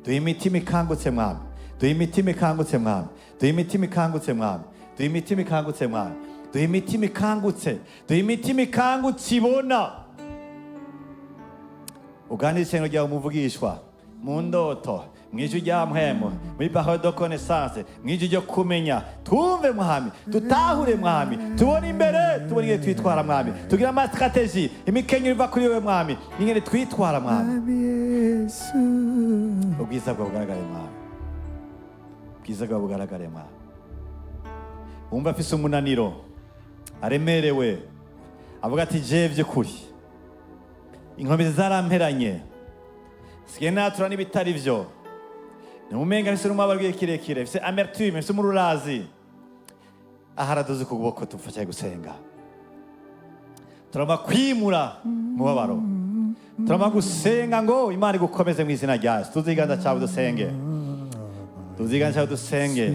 duhe imitima ikangutse, Mwami. Duhe imitima ikangutse, Mwami. Duhe imitima ikangutse, Mwami. Duhe imitima ikangutse, Mwami. Duhe imitima ikangutse, duhe imitima ikangutse ibona. Uganire isengo ryawe, umuvugishwa mu ndoto, mu ijwi rya mpwemu, muri parole de connaissance, mu ijwi ryo kumenya. Twumve, Mwami, dutahure, Mwami, tubone imbere, tubone ingene twitwara, Mwami, tugire ama stratégie, imikenyero iva kuri wewe, Mwami, ingene twitwara, Mwami. Mwami Yesu. Ubwiza bwawe bugaragare, Mwami. Ubwiza bwawe bugaragare, Mwami. Wumva afise umunaniro, aremerewe, avuga ati: "Je by'ukuri inkomezi zaramperanye, sigaye natura n'ibitari byo." Umenga mfise n'umubabaro w'igihe kirekire, mfise amertume, mfise umururazi. Aharaduze ukuboko, tumufashe gusenga. Turama kwimura umubabaro, turama gusenga ngo Imana igukomeze mu izina rya Yesu. Tuzi ikiganza cyawe dusenge, tuzi ikiganza cyawe dusenge.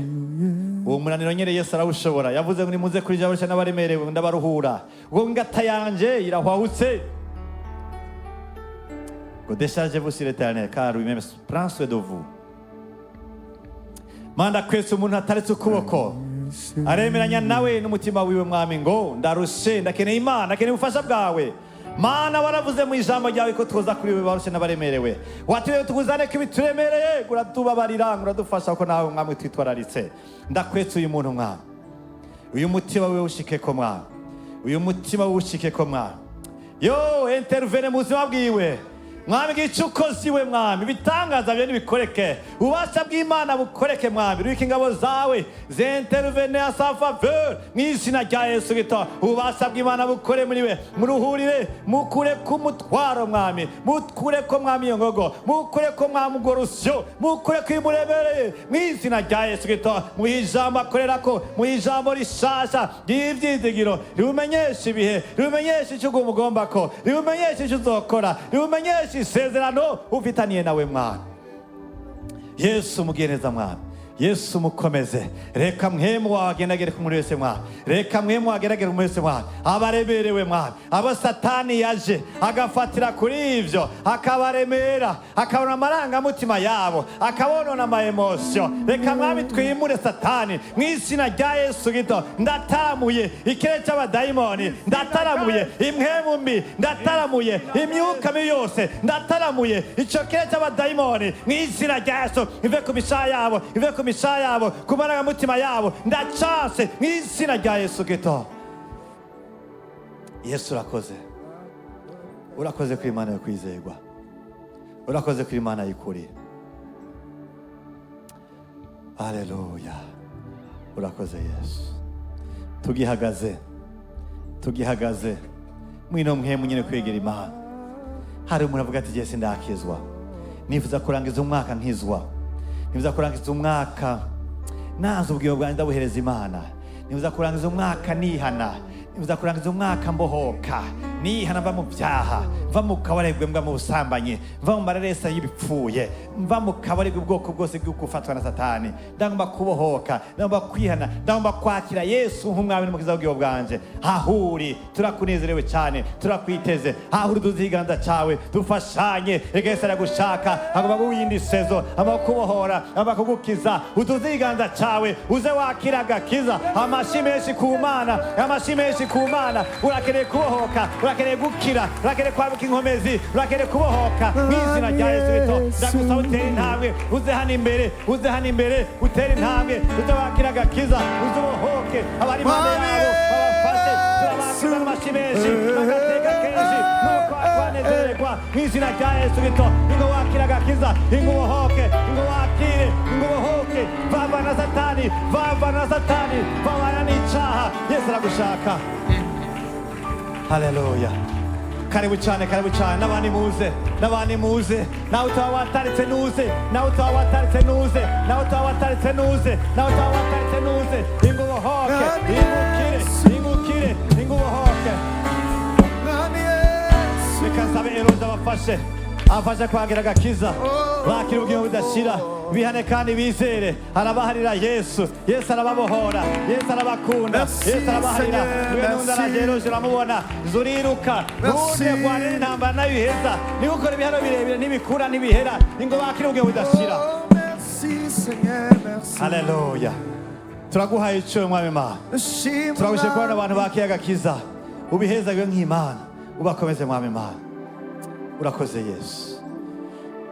Uwo munaniro nyene Yesu arawushobora. Yavuze ngo: "Nimuze kuri jewe n'abaremerewe, ndabaruhura, ubwo ngata yanje irahwahutse." Ngo: "Déchargez-vous sur l'Éternel, car lui-même prend soin de vous." Mana, kwese umuntu ataretse ukuboko, aremeranya nawe n'umutima wiwe, Mwami, ngo: "Ndarushe, ndakeneye Imana, ndakeneye ubufasha bwawe." Mana, waravuze mu ijambo ryawe ko twoza kuri wewe barushe n'abaremerewe. Watubwiye tuguzane ko ibituremereye, ngo uratubabarira, ngo uradufasha, ko nawe, Mwami, twitwararitse. Ndakwetse uyu muntu, Mwami, uyu mutima wiwe ushikeko, Mwami, uyu mutima wiwe ushikeko, Mwami. Yo intervene mu buzima bwiwe, Mwami, gica ukoze iwe, Mwami, ibitangaza byo nibikoreke, ububasha bw'Imana bukoreke. Mwami, rubika ingabo zawe zintervene à sa faveur mu izina rya Yesu Kristo. Ububasha bw'Imana bukore muri we, muruhurire, mukure ku mutwaro, Mwami, mukure ko, Mwami, iyo ngogo, mukure ko, Mwami, urwo rusyo, mukure ko imuremereye mu izina rya Yesu Kristo. Mu ijambo akorerako, mu ijambo rishasha ry'ivyizigiro, ribumenyesha ibihe, ribumenyesha icyo umugombako, ribumenyesha icyo uzokora, ribumenyesha isezerano ufitaniye nawe. Mwana Yesu, mugeneza, Mwana Yesu, mukomeze. Reka mwemu wawe agendagere ku muntu wese, Mwana. Reka mwemu wawe agendagere ku muntu wese, Mwana. Abaremerewe, Mwana, abo Satani yaje agafatira kuri ivyo, akabaremera, akabona amarangamutima yabo, akabonona ama émotions, reka, Mwami, twimure Satani mu izina rya Yesu Kristo. Ndataramuye ikirere cy'abadayimoni, ndataramuye impwemu mbi, ndataramuye imyuka mibi yose, ndataramuye ico kirere cy'abadayimoni mu izina rya Yesu. Ive ku mishaha yabo, ive ku mishaha yabo, ku marangamutima yabo. Ndacanse mu izina rya Yesu Kristo. Yesu, urakoze, urakoze kuri Imana yo kwizerwa, urakoze kuri Imana y'ukuri. Haleluya, urakoze Yesu. Tugihagaze, tugihagaze mwino mwemu nyine kwegera Imana, hari umuntu avuga ati: "Jye ndakizwa, nifuza kurangiza umwaka nkizwa, nifuza kurangiza umwaka nanze ubugingo bwanjye ndabuhereza Imana, nifuza kurangiza umwaka nihana, nifuza kurangiza umwaka mbohoka, nihana, mva mu byaha, mva mu kabaregwe, mva mu busambanyi, mva mu mararesa y'ibipfuye, mva mu kabaregwe ubwoko bwose bwo gufatwa na Satani. Ndagomba kubohoka, ndagomba kwihana, ndagomba kwakira Yesu nk'umwami n'umukiza w'ubugingo bwanje." Hahuri turakunezerewe cyane, turakwiteze. Hahuri duze ikiganza cyawe, dufashanye. Reka Yesu aragushaka, agomba kuguha saison, agomba kubohora, agomba kugukiza. Uduze ikiganza cyawe, uze wakira agakiza. Amashi menshi ku Mana, amashi menshi ku Mana. Urakeneye kubohoka, urakeneye gukira, urakeneye kwambika inkomezi, urakeneye kubohoka mu izina rya Yesu Kristo. Ndagusaba utere intambwe, uze hano imbere, uze hano imbere, utere intambwe, uze wakira agakiza, uze ubohoke. Abari impande yabo babafashe. Turabakira n'amashi menshi, agateka kenshi, nuko twanezererwa mu izina rya Yesu Kristo. Ingo wakira agakiza, ingo ubohoke, ingo wakire, ingo ubohoke. Vava na Satani, vava na Satani, vavana n'icaha. Yesu aragushaka. Haleluya, karibu cyane, karibu cyane. N'abandi muze, n'abandi muze. Nawe utaba wataritse nuze, nawe utaba wataritse nuze, nawe utaba wataritse nuze, nawe utaba wataritse nuze. Ingo ubohoke, ingukire, ingukire, ingo ubohoke. Mwami Yesu. Reka nsabe Eroge abafashe, abafashe kwakira agakiza, bakira ubugingo budashira, bihane kandi bizere. Arabaharira Yesu, Yesu arababohora, Yesu arabakunda. Merci, Yesu arabaharira. Seigneur, Niwe nundi merci. araje. Eroge uramubona, zuriruka. Merci. Ntunde rwanira intambara nayo iheza, niba ukora ibihano birebire ntibikura, ntibihera. Ningo bakira ubugingo budashira. Oh, merci Seigneur, merci. Haleluya, turaguhaye icyo, Mwami Mana. Shimwa. Turagushe kubona abantu bakiye agakiza, ubihezagwe nk'Imana, ubakomeze, Mwami Mana. Urakoze Yesu.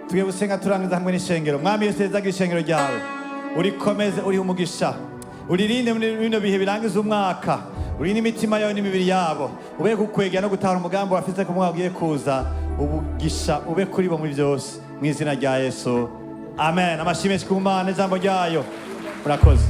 Tugiye gusenga turangiza hamwe n'ishengero. Mwami Yesu, hezaga ishengero ryawe, urikomeze, urihe umugisha, uririnde muri bino bihe birangiza umwaka, urinde imitima yawe n'imibiri yabo, ube kukwegera no gutahura umugambi wafise ku mwaka ugiye kuza. Ubugisha ube kuri bo muri byose, mu izina rya Yesu, amen. Amashyi menshi ku Mana, ijambo ryayo. Murakoze.